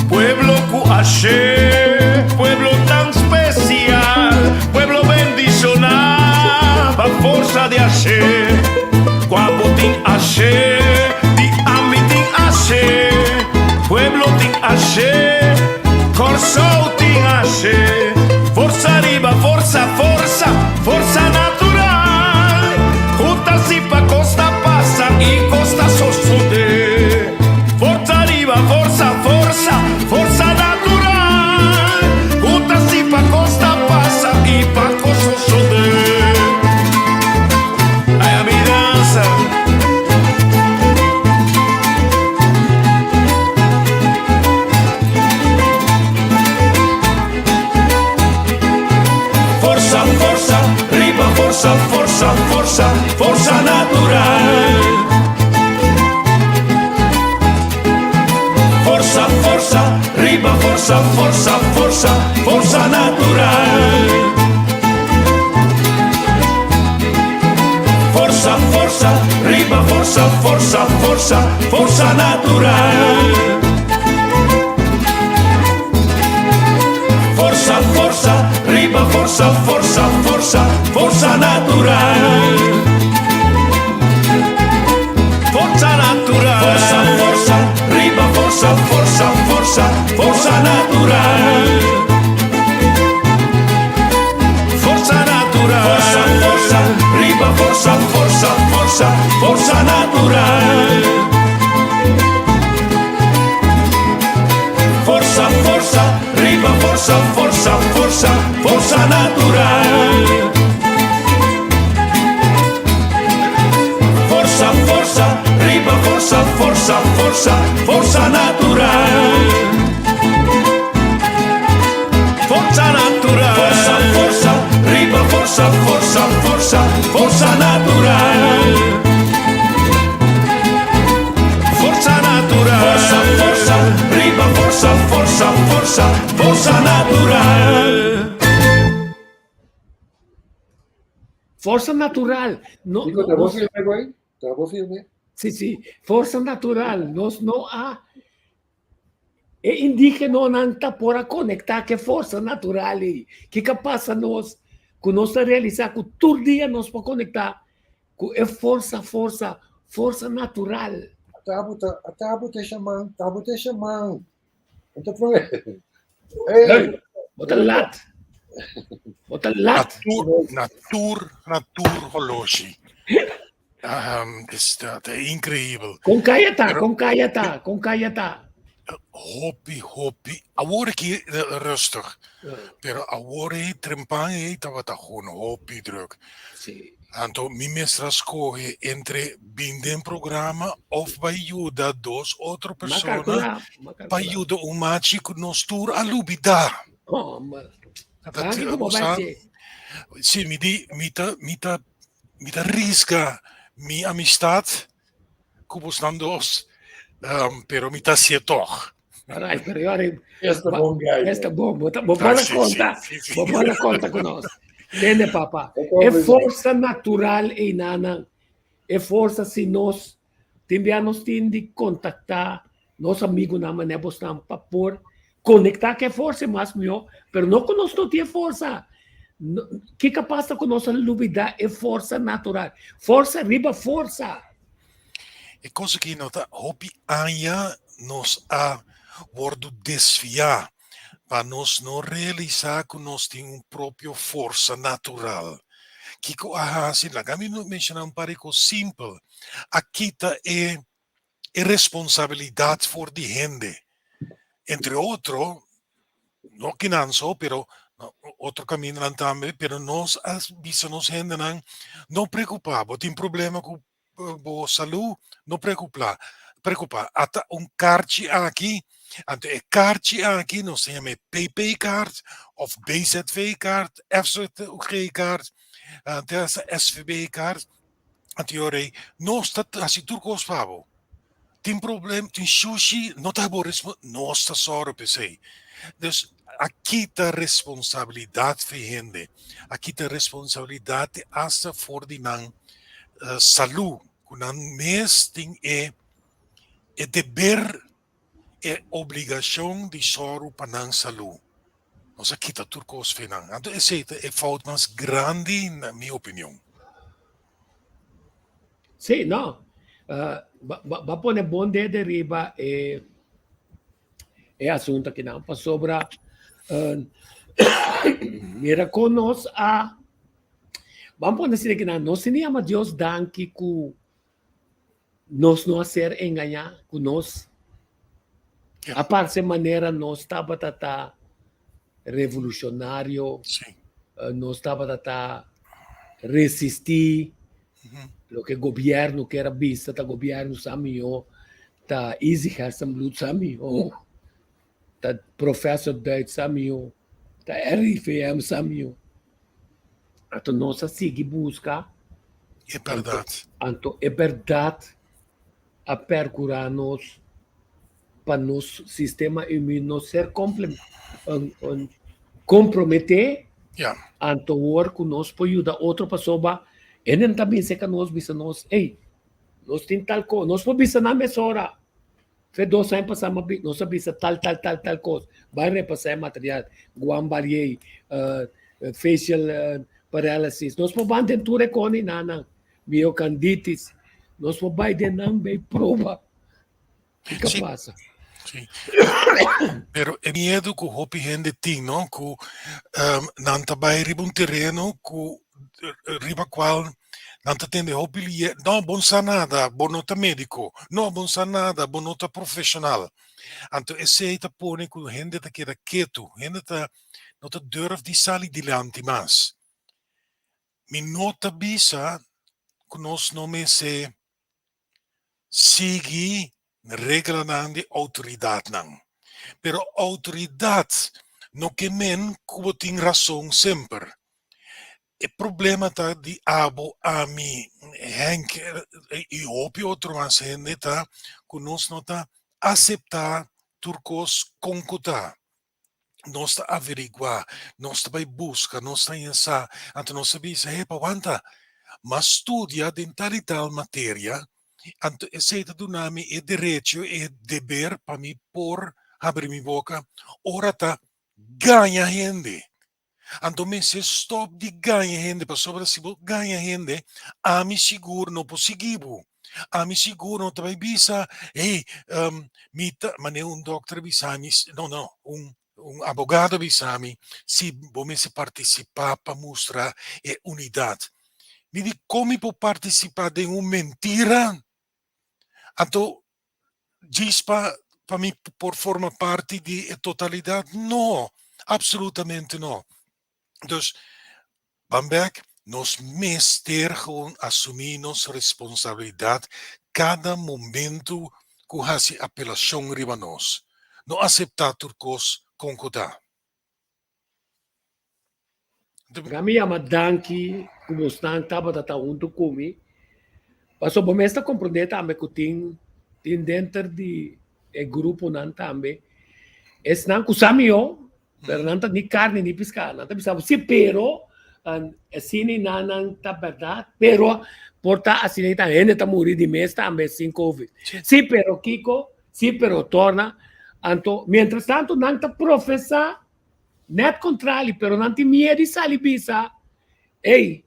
Pueblo cu ashe, pueblo tan special, pueblo bendiciona pa forsa di ashe. Cua bo tin ashe, di ami tin ashe, pueblo tin ashe, Corsou tin ashe. Forsa riba forsa, forsa, forsa natural, junta si pa costa pasa y costa sosode. Forza riba forsa, forsa, forsa natural, junta si pa costa pasa y pa cos sosode. Ay, a mi danza. Forsa, forsa, riba forsa, forsa, forsa, forsa natural. Forsa, forsa, riba forsa, forsa, forsa, forsa natural. Forsa, forsa, riba forsa, forsa, forsa, forsa natural. Forsa, forsa, riba forsa, forsa, forsa, forsa natural. Forza natural. Forsa, forsa, riba forsa, forsa, forsa, forsa natural. Forza natural. Forsa, forsa, riba forsa, forsa, forsa, forsa natural. Forsa, forsa, riba forsa, forsa, forsa, forsa natural. Forsa, forsa, riba forsa, forsa, forsa, forsa natural. Forsa, forsa, forsa, forsa natural. Forsa natural. Forsa, forsa, riba forsa, forsa, forsa, forsa natural. Forsa natural. No, Kiko, ta bo firme, güey? Ta bo firme? Sí, sí. Forsa natural. Nos no a E indígenonan ta por a konektá ku e forsa natural ei. Kiko a pasa nos ku nos ta realisá ku tur dia nos por konektá ku e forsa, forsa, forsa natural. Ata bo ta, ata bo ta e shaman, ta bo ta e shaman. Bo ta prome. Hey! Hey, bo ta lat. Bo ta lat. Natuur, natuur, natuur holoshi. Um, dus dat is increíbel. Con kaya ta, con kaya ta, con kaya ta. Hopi, hopi. Awor aki rustig. Pero awor ei trempan ei tabata gewoon hopi druk. Sí. Anto mi mester a scoge entre bin den programa of bai yuda dos otro persona pa yuda un machi cu nos tur a lubida. Homber. Dat, sí, mi di, mi ta, mi ta Mi ta risga mi amistad cu bosnan dos, um, pero mi ta hacié toch. Alright, pero yo haré. Esta bon guy. Esta bon. Bo bo pone conta. Bo pone conta cu nos. Tende papa. E forza natural ei nanan. E forza si nos tin bia nos tin di contacta nos amigunan manera bosnan pa por conecta cu e forza e mas mihor, pero no cu nos no tin e forza. Kiko pasa cu nos a lubida e forza natural? Forza riba forza. E cosa aki no ta hopi aña nos a wordo desvia pa nos no realisa cu nos tin un propio forza natural. Kiko a haci? Laga mi menciona un par di cos simpel. A kita e e responsabilidad for di hende. Entre otro, no kinan so, pero otro camindanan tambe, pero nos a bisa nos hendenan, no preocupa, bo tin problema cu bo salud, no preocupa, preocupa. Ata un karchi aki, anto e karchi aki nos ta yama e PP-kaart of BZV-kaart, FZG-kaart, te hasta SVB-kaart. Anto yo rei, nos ta hasi tur kos pa bo. Tin problem, tin shushi, no ta bo respon, nos ta sòru p'esei. Dus a kita responsabilidat fi hende, a kita responsabilidat di asta for di nan salú, ku nan mes tin e e deber, e obligashon di sòru pa nan salú. Nos a kita tur kos fi nan. Anto esei ta e fout mas grandi na mi opinion. Sí, no. Ba, ba, ba pone bon dede riba e, e asunto akinan pasobra mira kon nos a ban pone asina akinan nos tin di yama Dios danki ku Nos no a ser engañá ku nos a parse manera nos tabata ta revolushonario, nos tabata ta resistí loke gobièrnu kier a bisa, ta gobièrnu sa mihó, ta Izzy Gerstenbluth sa mihó, ta Professor Duits sa mihó, ta RIVM sa mihó. Anto nos a sigui buska. E bèrdat. Anto e bèrdat a perkurá nos pa nos sistema inmun no ser komprometé. Ja. Anto wor ku nos por yuda otro pasobra hende ta bin serka nos bisa nos, ey, nos tin tal kos. Nos por bisa nan mesora. Fe dos aña pasá nos a bisa tal, tal, tal, tal kos. Bai repasá e material. Guan Barrié, facial paralysis. Nos por ban den tur e kos ni nan. Miocarditis. Nos por bai den nan bay proba. Kiko Sí. pasa? Sí. Pero e miedo ku hopi hende tin, no? Ku um, nan ta bai riba un tereno ku riba kual Nan ta tende hopi lié, no, bo no sa nada, bo no ta médiko, no, bo no sa nada, bo no ta profeshonal. Anto esei ta pone ku hende ta keda ketu, hende ta no ta durf di sali dilanti mas. Mi no ta bisa ku nos no mester sigui reglanan di outoridatnan, pero outoridat no ke men ku bo tin rason semper. E problema ta di abo, ami, Henk i hopi otro mas hende ta ku nos no ta aseptá tur kos kon ku ta. Nos ta averiguá, nos ta bai buska, nos ta haña sa, anto nos ta bisa, Hepa, wanta, m'a studia den tal i tal materia, anto esei ta duna mi e derecho, e deber pa mi por habri mi boka ora ta gaña hende. Anto mester stop di gaña hende pasobra si bo gaña hende ami sigur no por sigui bo. Ami sigur no ta bai bisa hey mi ta manera un dokter a bisa mi no no un un abogado a bisa mi si bo mester participa pa mustra e unidad. Mi di con mi por participa den un mentira? Anto djis pa pa mi por forma parti di e totalidad? No, absolutamente no. Dus, ban bek, nos mester gewoon asumi nos responsabilidad cada momento cu haci apelacion riba nos. No acepta tur cos con cu ta. Laga mi yama danki ku bosnan tabata ta huntu ku mi. Pasobra bo mes ta komprondé tambe ku tin tin denter di e gruponan tambe esnan ku sa mihó, pero nan ta ni karni ni piská. Nan ta bisa bo si, pero asina i nan nan ta bèrdat, pero por ta asina i ta hende ta muri di mes tambe sin covid. Si, pero kiko? Si, pero torna. Anto, mientras tanto nan ta profesá Net kontrali, pero nan tin miedu di sali bisa, Ey,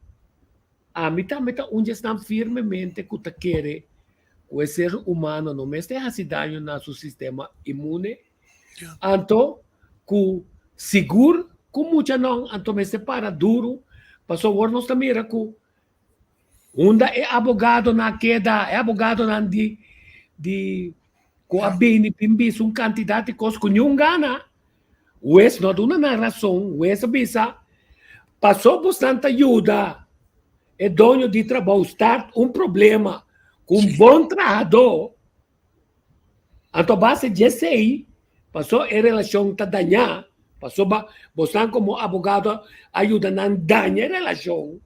ami tambe ta un di esnan firmemente ku ta kere ku e ser humano no mester hasi daño na su sistema inmune, anto ku sigur ku muchanan anto mester para duru, pasobra awor nos ta mira ku Unda e abogadonan a keda? E abogadonan di di ku a bini bin bisa un kantidat di kos ku niun gana. Hues no a duna nan rason. Hues a bisa, paso bosnan ta yuda e doño di trabou start un problema ku un bon trahadó, anto a base di esei paso e relashon ta dañá, pasobra bosnan komo abogado a yuda nan daña e relashon.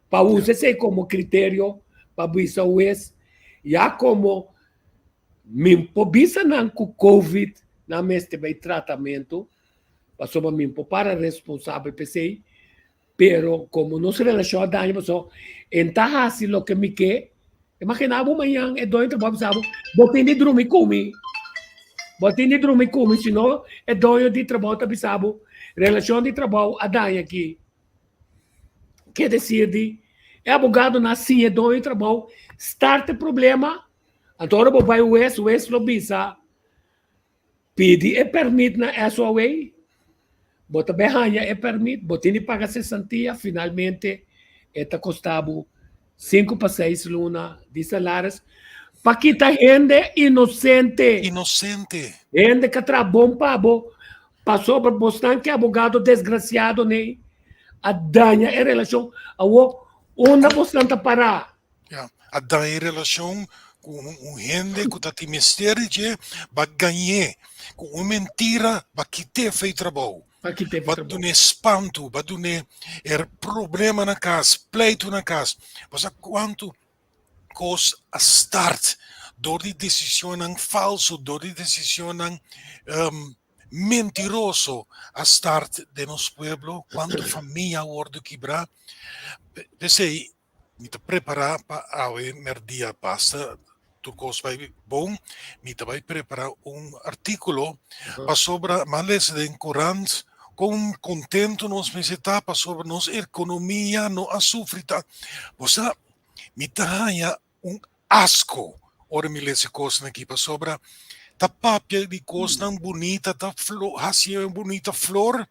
Pa usa esei komo kriterio pa bisa hues, ya komo min por bisa nan ku covid nan mester bai tratamentu, pasobra min por para responsabel pa esei, pero komo nos relashon a daña pasobra e ta hasi loke mi ke, imagina bo mañan e doño trabou a bisa bo, bo tin di drumi ku mi, bo tin di drumi ku mi, si no e doño di trabou ta bisa bo relashon di trabou a daña aki. Ke desir di e abogadonan siña e doño di trabou start e problema, anto ora bo bai hues, hues lo bisa pidi e permit na SOA, bo ta bai haña e permit, bo tin di paga sesantia, finalmente e ta kosta bo sinku pa seis luna di salaris pa kita hende inosente. Inosente. Hende ka traha bon pa bo, Pasobra bosnan ke abogado desgraciado nei a daña e relacion. Awo, unda bosnan ta para? Ya, a daña e relacion cu un hende cu ta tin mester di dje, ba gañ'é cu un mentira, ba kit'é fei trabou. Ba kit'é fei Ba trabou. dun'é spantu, ba dun'é e problema na cas, pleitu na cas. Bo sa cuantu kos a start dor di decisionnan falso, dor di decisionnan mentiroso a start den nos pueblo, cuanto famia a wordo kibra. P'esey mi ta prepara pa awe merdia basta tur kos bai bon, mi ta bai prepara un articulo pasobra mi a lesa den corant con contento nos mester ta pasobra nos economia no a sufri tanto. Bo sa Mi ta haña un asko ora mi lesa e kosnan aki pasobra ta papia di kosnan bunita, ta flo hasi e bunita flor,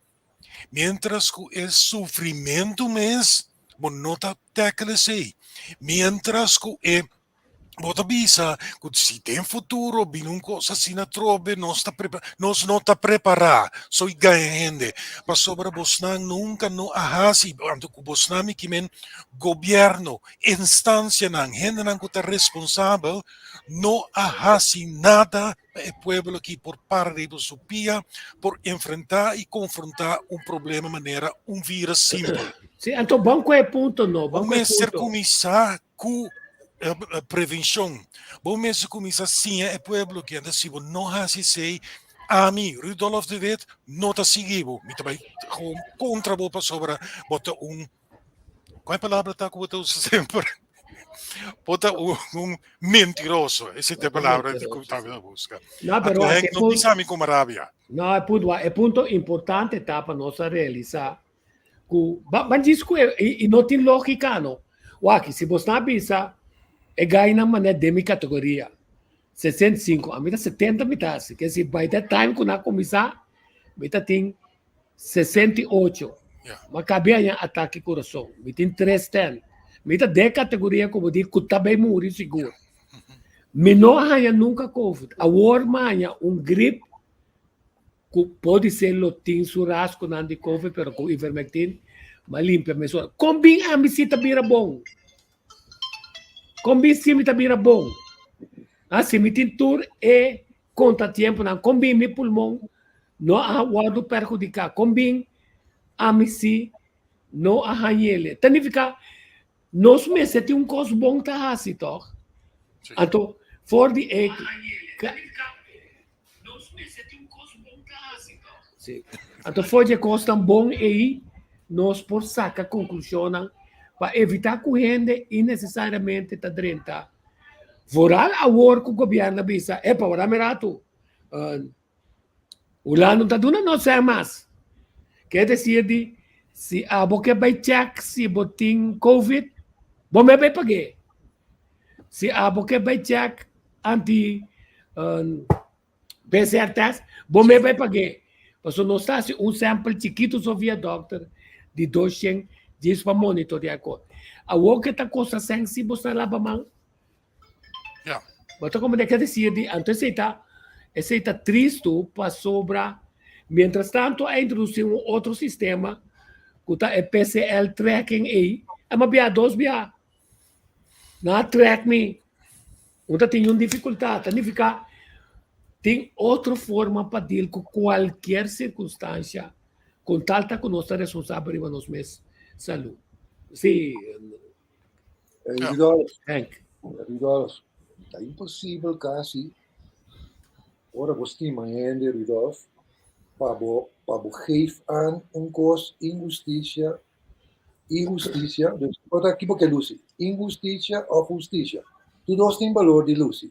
miéntras ku e sufrimentu mes bo no ta tackle esei. Miéntras ku e. Bo ta bisa ku si den futuro bini un kos asina atrobe nos ta prepará. Nos no ta prepará, so i gaña hende. Pasobra bosnan nunka no a hasi, anto ku bosnan mi kimen gobièrnu, instansianan, hendenan ku ta responsabel no a hasi nada pa e pueblo aki por para riba su pia, por enfrentá i konfrontá un problema manera un vírus simpel. Sí, anto ban ku e punto no, ban Bo ku e mester punto. kuminsá ku prevenshon. Bo mester kuminsá siña e pueblo ki anto si bo no hasi esei, ami, Rudolf de Wit, no ta sigui bo. Mi ta bai gewoon kontra bo pasobra bo ta un, kua e palabra ta ku bo ta usa semper? Bo ta un mentiroso. Esei ta e palabra ku mi tabata buska. No, pero Anto Henk no bisa mi kuma rabia. No, e punto, e punto importante ta pa nos a realisá ku ban djis ku e i no tin lógika no. Wak, si bos na bisa e gainan manera den mi kategoria, 65, ami ta 70 mi ta hasi. Ke si by that time ku nan a kuminsá, mi ta tin 68. Ma kabe haña atake kurason. Mi tin tres ten. Mi ta den e kategoria ku bo di ku ta bai muri sigur. Mi no a haña nunka covid. Awor mi a haña un grip ku podisé lo tin su rasgonan di covid pero ku ivermectin m'a limpia mesora. Kon bin ami si ta bira bon? Kon bin si mi ta bira bon? Ah, si mi tin tur e kontratiemponan, kon bin mi pulmon no a wòrdu perhudiká? Kon bin ami si no a hañ'ele? Ta nifiká nos mester tin un kos bon ta hasi tòg? Anto for di e Sí. Anto for di e kosnan bon ei nos por saka konklushonnan pa evitá ku hende innesesariamente ta drenta. Vooral awor ku gobièrnu a bisa, epa, wara mi ratu, Hulanda no ta duna nos sèn mas. Ke desir di si abo ke bai chèk si bo tin covid, bo mester bai pag'é. Si abo ke bai chèk anti PCR test, bo mester bai pag'é. Pasobra nos ta hasi un sample chikitu so via dòkter di 200 djis pa monitoreá e kos. Awor ke ta kosta sèn si bo sta laba man? Ja. Bo ta comprende ke decir di anto esei ta esei ta tristu pasobra mientras tanto a introduci un otro sistema ku ta e PCL tracking ei a ma bia dos bia nan a track mi un ta tin un dificultad ta nifica tin otro forma pa deal ku cualkier circunstancia con tal ta ku nos ta responsabel riba nos mes salud si. Rudolf, Henk. Rudolf, ta imposibel kasi ora bo stima hende, Rudolf, pa bo pa bo geef aan un kos inhustisia, inhustisia, dus bo ta kibo ke lusi, inhustisia òf hustisia, tur dos tin balor di lusi,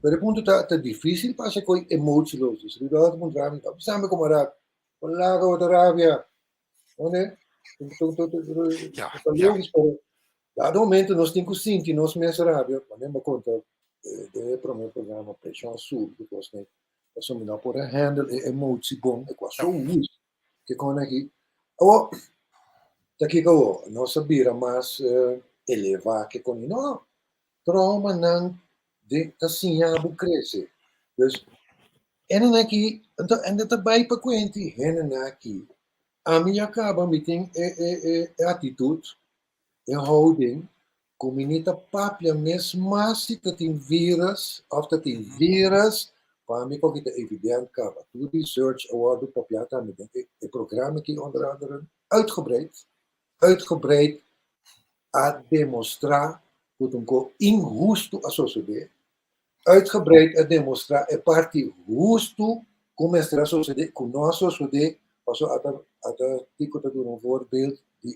pero e punto ta ta difisil pa hasi koe emotieloos, dus Rudolf ta puntra mi, bisa mi komo rak, laga bo ta rabia. Oné? Ja, Ta ja. logisch, pero dado momento nos tin ku sinti nos mes rabia, wanneer mi konta den e promé programa preshon a subi ku kos nei, pasobra mi no por a handle e emotie bon, e kua so woest ke kon aki. Awor, ta kiko awor? Nos a bira mas elevá ke kon ei? No, traumanan de ta siña bo krese. Dus, Hendenan aki, anto hende ta bai pa kuenti, hendenan aki, ami ya kaba mi tin e e e atitut, e houding, ku mi ni ta papia mes mas si ta tin virus òf ta tin virus, pa mi koki ta evident kaba. Tur research a wòrdu papiá tambe den e programa aki onder andere uitgebreid, uitgebreid a demostrá ku ta un kos inhustu a sosodé, Uitgebreid a demostrá e parti hustu ku mester a sosodé ku no a sosodé, pasobra ata ata Tico ta duna un voorbeeld di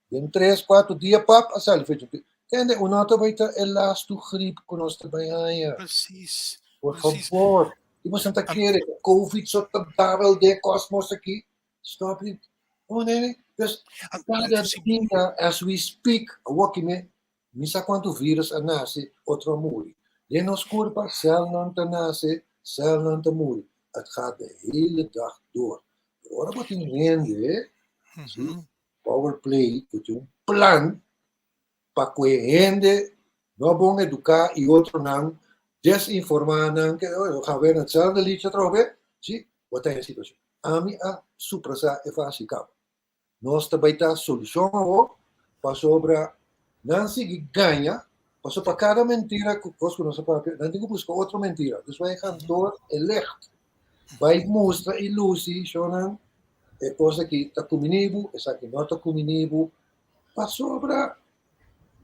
den tres kuater dia pap a sali fecha. Tende un no ta bai ta e lastu grip ku nos ta bai haña. Precies. Por Precies. favor, i boso ta kere ku covid so ta dabel den kosmos aki? Stop it. Oh nee, dus kada dia as we speak, awor ki mi Mi sa kuantu vírus a nase, otro a muri. Den nos kurpa, sèlnan ta nase, sèlnan ta muri. Het gaat de hele dag door. Pero ora bo tin hende, si, power play, ku tin un plan pa ku e hende. No bon eduká i otronan desinformá nan ke oh gaan weer naar hetzelfde liedje atrobe. Si, bo ta den e situashon. Ami a suprasá e fase kaba. Nos ta bai ta solushon awor pasobra nan sigui gaña, pasobra pa kada mentira ku kos ku nos a papia, nan tin ku buska otro mentira. Dus bai gaan door e licht, bai mustra i lusi shownan e kos aki ta kumini bo, esaki no ta kumini bo, pasobra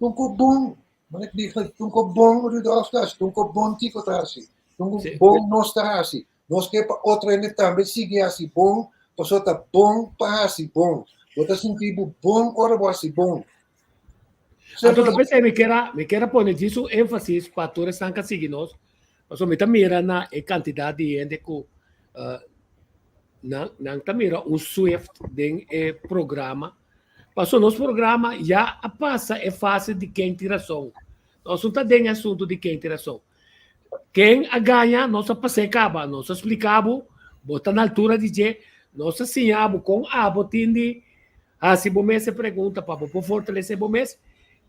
un ko bon, manera ku di, un ko bon Rudolf ta hasi, un ko bon Tico ta hasi, un ko bon nos ta hasi. Nos ke pa otro hende tambe sigui hasi bon, pasobra ta bon pa hasi bon. Bo ta sinti bo bon ora bo hasi bon. Anto ta pensei mi kier a mi kier a pone djis un énfasis pa tur esnan ka sigui nos, pasobra mi ta mira na e kantidat di hende ku nan nan ta mira un swift den e programa, pasobra nos programa ya a pasa e fase di ken tin rason. Nos no ta den e asuntu di ken tin rason. Ken a gaña nos a pas'é kaba, nos a splika bo, bo ta na altura di dje, nos a siña bo kon abo tin di hasi bo mes e pregunta pa bo por fortalesé bo mes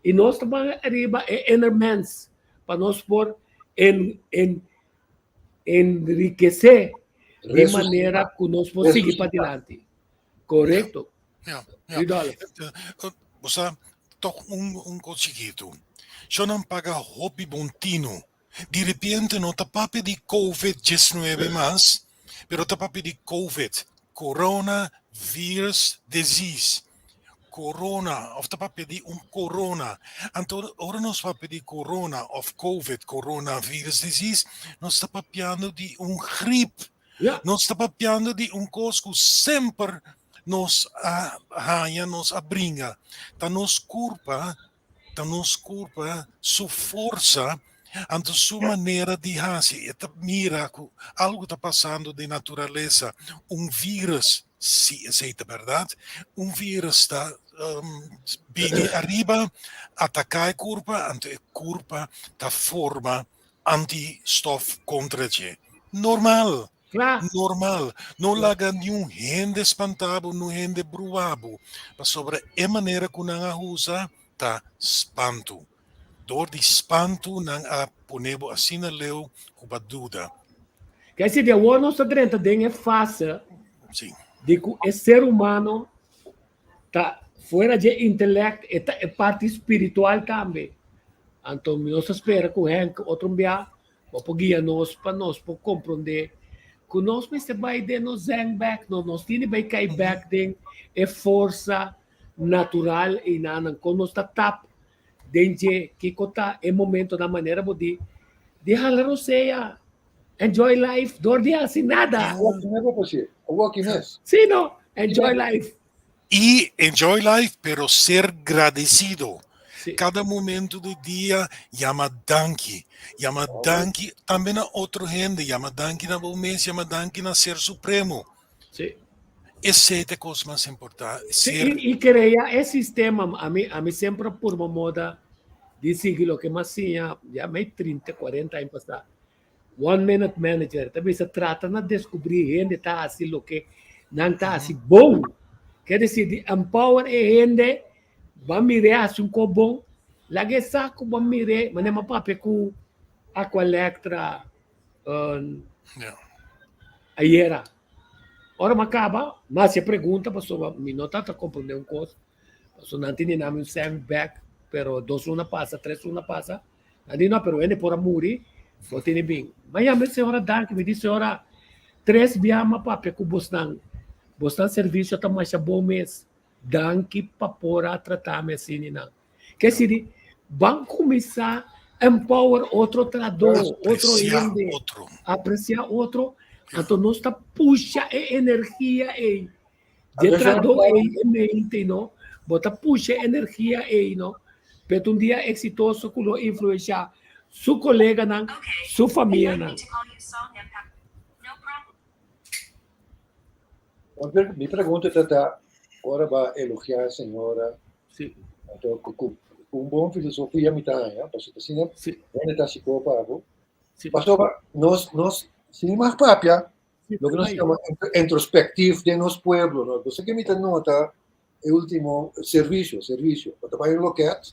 i nos ta ban ariba e inner mens pa nos por en en enrikesé di manera ku nos por sigui padilanti. Korekto. Ja, ja. Bo sa, toch un, un kos chikitu. Sho nan paga hopi bon tinu. Di repente no ta papia di COVID-19 mas, pero ta papia di COVID, Corona Virus Disease. Corona, of ta papia di un corona. Anto ora nos papia di corona of COVID, Corona Virus Disease, nos ta papiando di un griep. Ja. Nos ta papiando di un kos ku semper nos a haña, nos a bringa. Ta nos kurpa, ta nos kurpa su forsa, anto su manera di hasi. E ta mira ku algu ta pasando den naturalesa, un virus, si esei ta bèrdat, un virus ta bini ariba, ataká e kurpa, anto e kurpa ta forma antistof kontra dje. Normal. Kla. Normal. No laga niun hende spanta bo, niun hende brua bo, pasobra e manera ku nan a usa ta spantu. Dor di spantu nan a pone bo asina leu ku bo a duda. Ke si di awor nos ta drenta den e fase Sí. di ku e ser humano ta fuera dje intelect e ta e parti spiritual tambe. Anto nos ta spera ku Henk otro un bia bo por guia nos pa nos por komprondé ku nos mester bai den nos zen bek, no nos tin di bai kai bek den e forsa natural einanan kon nos ta tap den dje kiko ta e momentonan manera bo di di hala rosea, enjoy life dor di hasi nada. Awor aki mes bo por hacié, awor aki mes. Sí no, enjoy life. Y enjoy life pero ser gradecido. Sí. Cada momento di dia yama danki. Yama danki tambe na otro hende, yama danki na bo mes, yama danki na Ser Supremo. Sí. Esei ta e kos mas importante. Sí, Ser y, y crea e sistema, a mi semper purba moda di sigui loke m'a siña ya mei 30, 40 aña pasá. One Minute Manager ta bisa trata na descubrí hende ta hasi loke nan ta hasi bon. Ker deci di empower e hende ban mir'é hasi un kos bon, laga e sa ku ban mir'é, manera m'a papia ku Aqualectra ayera. Ora m'a kaba, m'a hasi e pregunta pasobra mi no tabata komprondé un kos, pasobra nan tene nami un sèn bèk, pero dos luna pasa, tres luna pasa, Nan di, no, pero hende por a muri, bo tene bin. Ma yama e señora danki, mi di, señora, tres bia m'a papia ku bosnan, bosnan servisio ta masha bon mes, danki pa por a trata mi asina i nan. Ke sidi, ban kuminsá empower otro trahadó, otro Apresiá hende, otro. apresiá otro, anto nos ta pusha e energia ei. Dje Anto trahadó ei e mente, no, bo ta pusha e energia ei, no, p'e ta un dia eksitoso ku lo influenshá su koleganan, su famianan. Mi pregunta ta ta, ora bo a elogiá e señora, Sí. anto ku ku un bon filosofia mi ta haña, pasobra asina Sí. hende ta hasi kopa abo. Sí. Pasobra nos nos sin mag papia, Loke nos yama introspectief den nos pueblo, no? Bo sa ke mi ta nota e ultimo servicio, servicio. Bo ta bai un loket,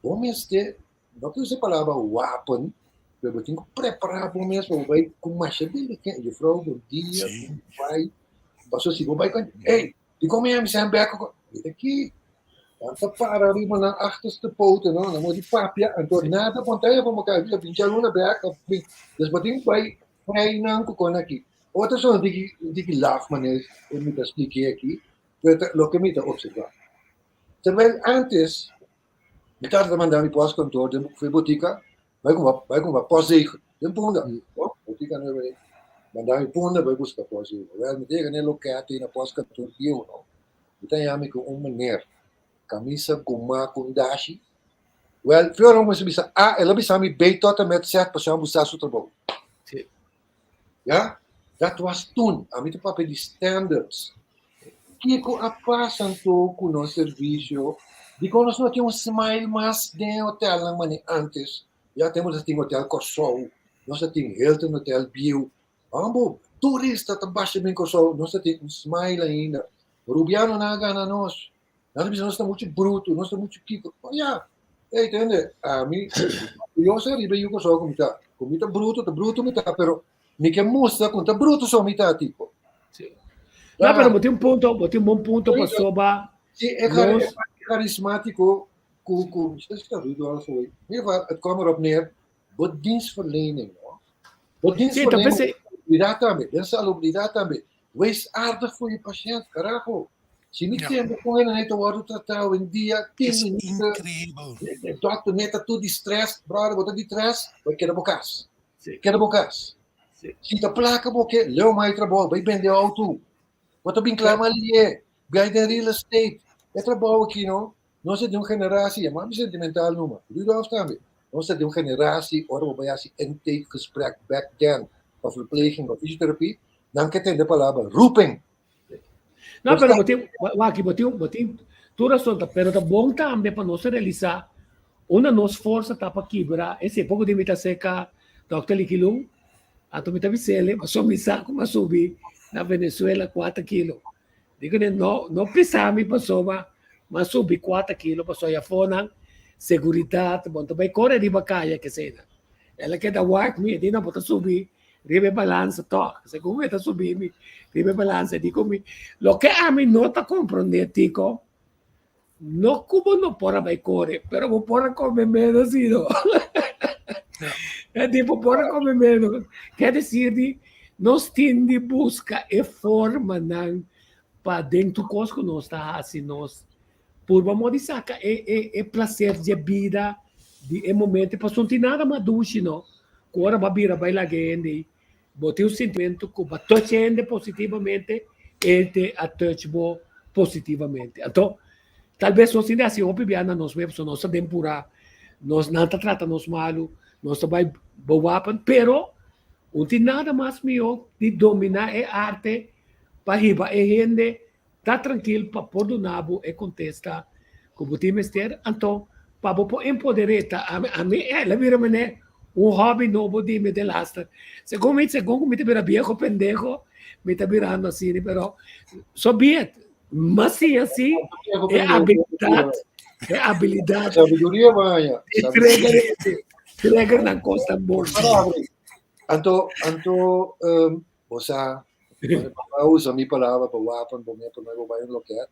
bo mester. No ke usa e palabra wapen, pero bo tin ku prepará bo mes pa bo bai ku masha diligensia. Juffrouw, bon dia, Sí. kon bai? Pasobra si bo bai ku, ey, dikon mi a bisa bek? Mira aki, nan ta para riba nan achterste poten, no? Nan moti papia, anto nada pantalla pa maka, a binti aluna bek, a bin, dus bo tin ku bai frei nan ku kon aki. Otro son diki, diki laf manera mi ta splik'é aki, pero ta loke mi ta observá. Terwijl antes, Mi tata ta manda mi postkantoor den for botika, bai kumpra bai kumpra postzegel den Punda. Oh, botika nueva ei. Manda mi Punda bai buska postzegel. Wel, mi ta yega na e loket ei na postkantoor bieu no. Mi ta haña mi ku un meneer, kamisa gumá ku un dashi. Wel, flor a kuminsá bisa A, el a bisa mi B tot en met Z pasobra mi busa su trabou. Sí. Ya, dat was toen. Ami ta papia di standards. Kiko a pasa anto ku nos servisio? Dikon nos no tin un smile mas den e hotelnan manera antes? Ya tempu nos a tin Hotel Kòrsou, nos a tin Hilton Hotel bieu. Ambo, turista ta basha bin Kòrsou, nos a tin un smile ainda. Rubianonan a gana nos. Nan ta bisa nos ta muchu brutu, nos ta muchu kiko. Oh ya, ey tende, ami, yo sa riba yu Kòrsou ku mi ta. Ku mi ta brutu, ta brutu mi ta, pero mi ke mustra ku ta brutu so mi ta, tipo. Sí. No, pero bo tin un punto, bo tin un bon punto pasobra Sí, e nos charismatico ku ku is dat Rudolf hoor. In ieder geval, het kwam erop neer, bo dienstverlening, no? Bo Sí, ta dienstverlening, p'esei. salubridad tambe, den salubridad tambe. Wees aardig voor je patiënt, carajo. Si mi Ja. tende kon hende ta wordo tratá oyendia, tin Is minuten, increíbel. e dokter net ta tur di stress, brother, bo ta di stress, bai keda bo kas. Sí. Keda bo kas. Sí. Si ta plaka bo ke, leu mai trabou, bai bende auto. Bo ta bin klama lié, bai den real estate. E trabou aki no, nos ta di un generatie, yama mi sentimental numa, Rudolf tambe, nos ta di un generatie ora bo bai hasi intakegesprek back then pa verpleging of fysiotherapie, nan ke tende palabra roeping. No, pero bo tin, waki, bo tin, bo tin tur razon, ta, pero ta bon tambe pa nos realisá unda nos forsa ta pa kibra ese poko di mi ta seka Dòkter Likilun, anto mi ta bis'el, pasobra mi sa ku mi a subi na Venezuela kuater kilo. Digo ne, no, no pisa mi pasobra mi a subi kuater kilo, pasobra afonan seguridat, bo no ta bai kore riba kaya kesena. El a keda wak mi, e di no, bo ta subi riba e balansa tòg. Segun mi e ta subi mi riba e balansa, e di ku mi, loke ami no ta komprondé Tico, no ku bo no por a bai kore, pero bo por a kome ménos si no. E di bo por a kome ménos. Ker desir di nos tin di buska e formanan pa den tur kos ku nos ta hasi nos purba mo di saka e e e placer dje bida di e momento pasobra no tin nada mas dushi no ku ora bo a bira bai laga e hende ei bo tin un sintimento ku bo a touch e hende positivamente e te a touch bo positivamente anto tal bes nos tin di hasi hopi bia na nos mes pasobra nos ta den pura nos nan ta trata nos malu nos ta bai bo wapen pero no tin nada mas mihó di domina e arte pa hiba e hende Ta trankil pa por duna bo e kontesta ku bo tin mester, anto pa bo por empoder'é. Ta ami, ami el a bira manera un hòbi nobo di mi delaster. Segun mi, segun ku mi ta bira bieho pendeho, mi ta birando asina, pero so be it. Mas siña si e abilidat, e abilidat Sabiduria baña. di trigger, trigger nan kos tan bon. Anto, anto, um, Bo sa, ora bo usa mi palabra pa wapen bo mes promé bo bai un loket,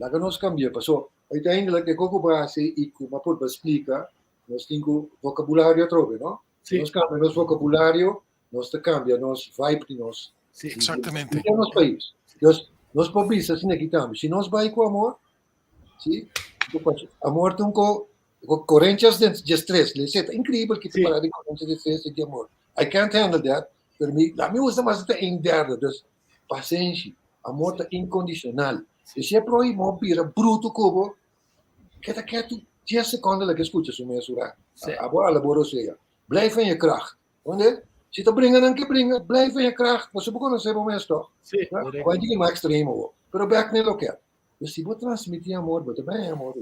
laga nos kambia. Paso, uiteindelijk e kos ku bo hasi i ku bo a purba splika, nos tin ku vokabulario atrobe, no? Si nos kambia nos vokabulario, nos ta kambia nos vibe di nos. Sí, exactamente. Di nos pais. Dus, nos por bisa asina aki tambe, si nos bai ku amor, si, amor ta un ko Corinthians 13, le ta increíble que te para de Corinthians 13 de amor. I can't handle that, pero mi, la mi usa mas ta een derde, dus pasenshi, amor ta incondicional. E si e prohimo bira bruto kubo, keda ketu 10 seconden la que escucha su mes ura. Abo ala boro sea. Blijf in je kracht. Onde? Si ta bringa nan ke bringa, blijf in je kracht. Paso bo conoce bo mes toch? Sí, correcto. Bai di mas extremo, pero back ne loke. Dus si bo transmiti amor, bo ta brenga amor.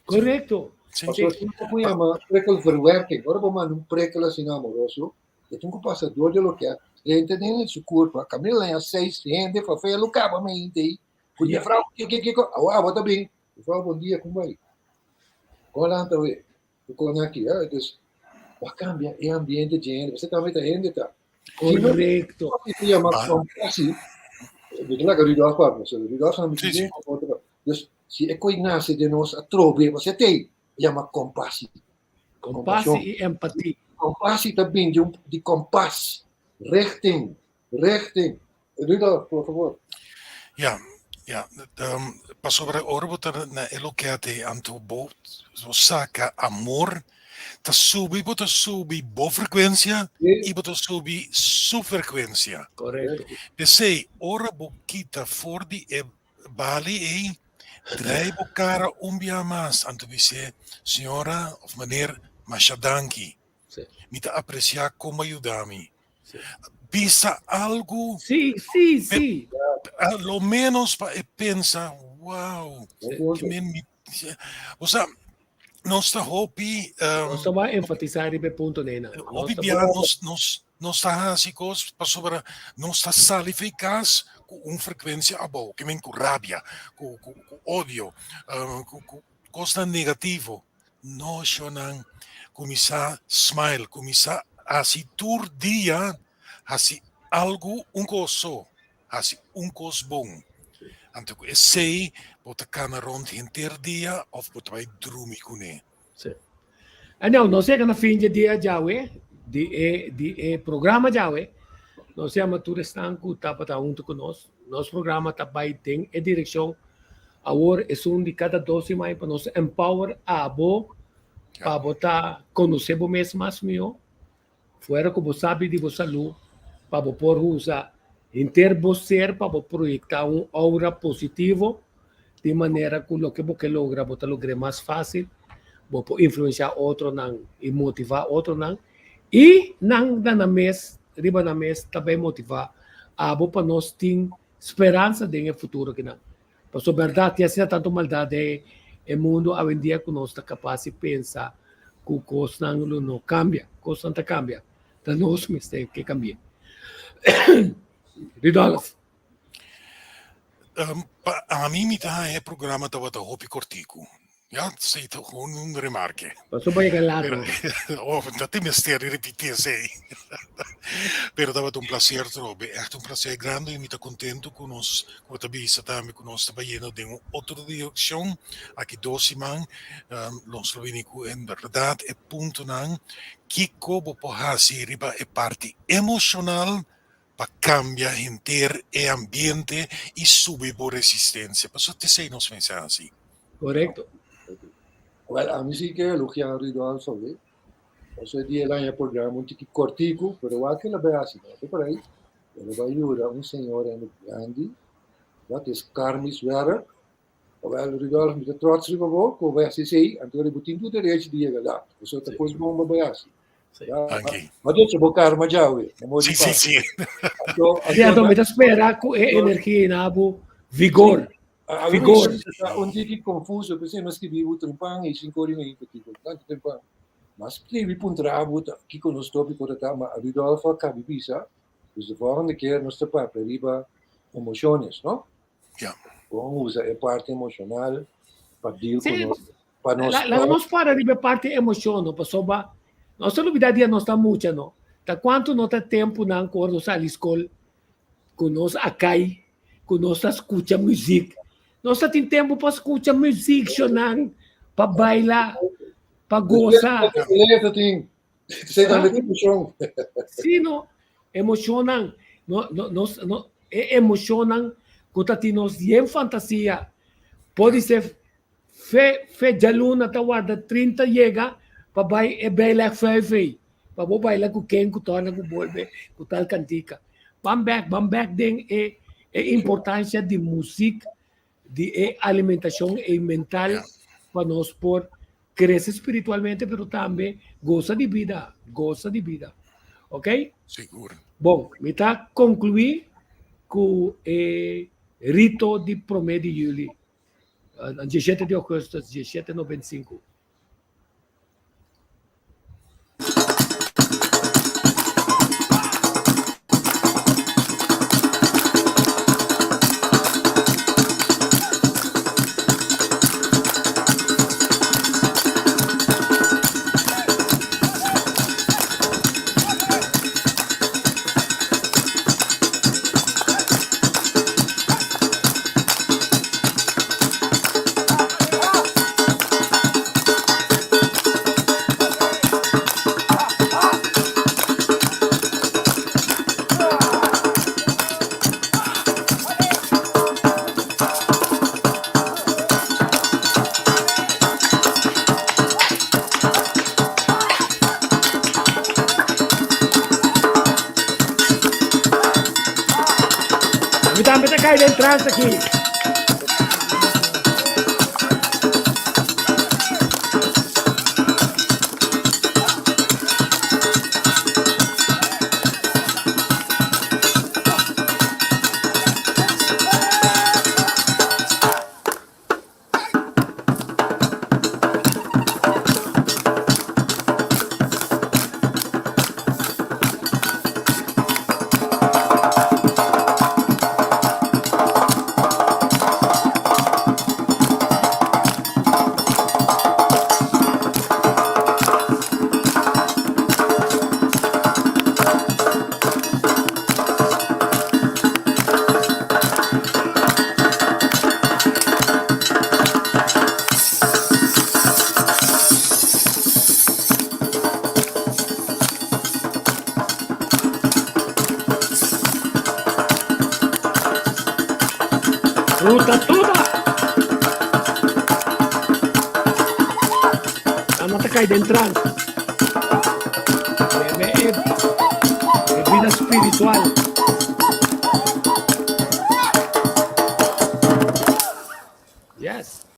Correcto. Sí. Pasobra tin un ku yama prikkelverwerking. Ora bo manda un prikkel asina amoroso, e tin ku pasa dor di loke drenta den su kurpa. Kaminda laña seis hende fa fe lo kaba mente ei. Ku juffrouw kiko kiko, awo abo ta bin. Juffrouw bon dia, kon bai? Kon lanta we? Ku kon aki, eh? Dus, bo a kambia e ambiente dje hende, pasobra tambe ta hende ta. Korekto. Si yama kompassie, mi ta laga Rudolf papia, pasobra Rudolf sa mi bien kon ta papia. Dus, si e koi nase den nos atrobe, pasobra t'ei yama kompassie. Kompassie i empatia. Kompassie ta bin di un di kompas, richting, richting. Rudolf, por favor. Ja, ja. Um, pasobra ora bo ta na e lokete anto bo saka amor, ta subi bo ta subi bo frekuensia i bo ta subi su frekuensia. Korekto. P'esei ora bo kita for di e bali ei, draai bo kara un bia mas anto bis'é, Señora of meneer, masha danki. Mi ta apresiá kon bo a yuda mi. Bisa algu. Sí, sí, sí. A lo menos pa e pensa, wow, ki men mi, o sea, nos ta hopi. Nos ta bai enfatisá riba e punto nena. Hopi bia nos, nos, nos ta hasi kos pasobra nos ta sali for e kas ku un frekuensia abou, ki men ku rabia, ku, ku, ku odio, ku, ku kosnan negativo. No shownan, kuminsá smile, kuminsá hasi tur dia hasi algu un kos so, hasi un kos bon. Anto ku esei bo ta kana rònt henter dia òf bo ta bai drumi kuné. Sí. Anyhow, nos yega na fin dje dia djawe, di e di e programa djawe. Nos yama tur esnan ku tabata huntu ku nos. Nos programa ta bai den e direkshon Awor esun di kada dos siman pa nos empower abo pa bo ta konosé bo mes mas mihó, fuera ku bo sabi di bo salú, pa bo por usa henter bo ser pa bo proyektá un aura positivo di manera ku loke bo ke logra bo ta logr'é mas fásil, bo por influensiá otronan i motivá otronan i nan na nan mes riba nan mes ta bai motivá abo pa nos tin Speransa den e futuro kinan. Pasobra bèrdat tin asina tantu maldat den e mundu awendia ku nos ta kapas di pensa ku kosnan lo no kambia. Kosnan ta kambia. Ta nos mester ke kambia. Rudolf. Pa ami mi ta haña e programa tabata hopi kortiku. Ja, esei ta gewoon un remarke. Pasobra yega laat no. Oh, no tin mester di repiti esei. Pero tabata un placer trobe, echt un placer grandi y mi ta contento cu nos, cu bo ta bisa tambe cu nos ta bayendo den un otro direccion. Aki dos siman nos lo bini cu en berdad e puntonan kico bo por haci riba e parti emocional pa cambia henter e ambiente y subi bo resistencia. Pasobra t'esei nos mester haci. Korekto. Wel, ami si ke elogiá Rudolf awe. Pasobra e dia el a haña programa un tiki kortiku, pero wak el a bai hasi no por ahí. El a bai yuda un señora hende grandi, dat is karmis werk. Wel, Rudolf, mi ta trots riba bo ku bo bai hasi esei, anto bo tin tur derecho di yega lat. Pasobra ta kos bon bo bai hasi. Danki. Ma dit bo karma djawe. Sí, sí, sí. Sí, anto mi ta spera ku e energia na bo vigor. Vigor. Un tiki confuso, p'esei mi a skibi bo trempan i sinku ora i mei kiko tantu trempan. Mi a skibi puntra bo kiko nos topiko ta ta, ma Rudolf a kabi bisa, dus de volgende keer nos ta papia riba emociones, no? Ja. Kon usa e parti emocional pa deal ku Sí, nos, pa nos Laga nos para riba e parti emocion, no? Pasobra nos ta lubida dia nos ta mucha, no? Ta kuantu no ta tempunan ku ora nos sali skol ku nos a kai, ku nos ta skucha muzik. Nos ta tin tempu pa skucha muzik, shonnan, pa baila, pa gosa. Sí, no? Emoshonnan, no, no, nos, no, e emoshonnan ku ta tin nos yen fantasia. Podise Fe fe djaluna ta warda 30 yega pa bai e beileg vijf ei, pa bo baila ku ken ku torna ku bolbe ku tal kantika. Ban bek, ban bek den e e importancia di muzik, di e alimentashon ei mental pa nos por krese spiritualmente pero tambe gosa di bida, gosa di bida. Ok? Sigur. Bon, mi ta konkluí ku e rito di promé di yüli. 17 di augustus 1795. kai den trans aki. Fruta toda. Nan ta kai den trans. Bebe e bebida spiritual.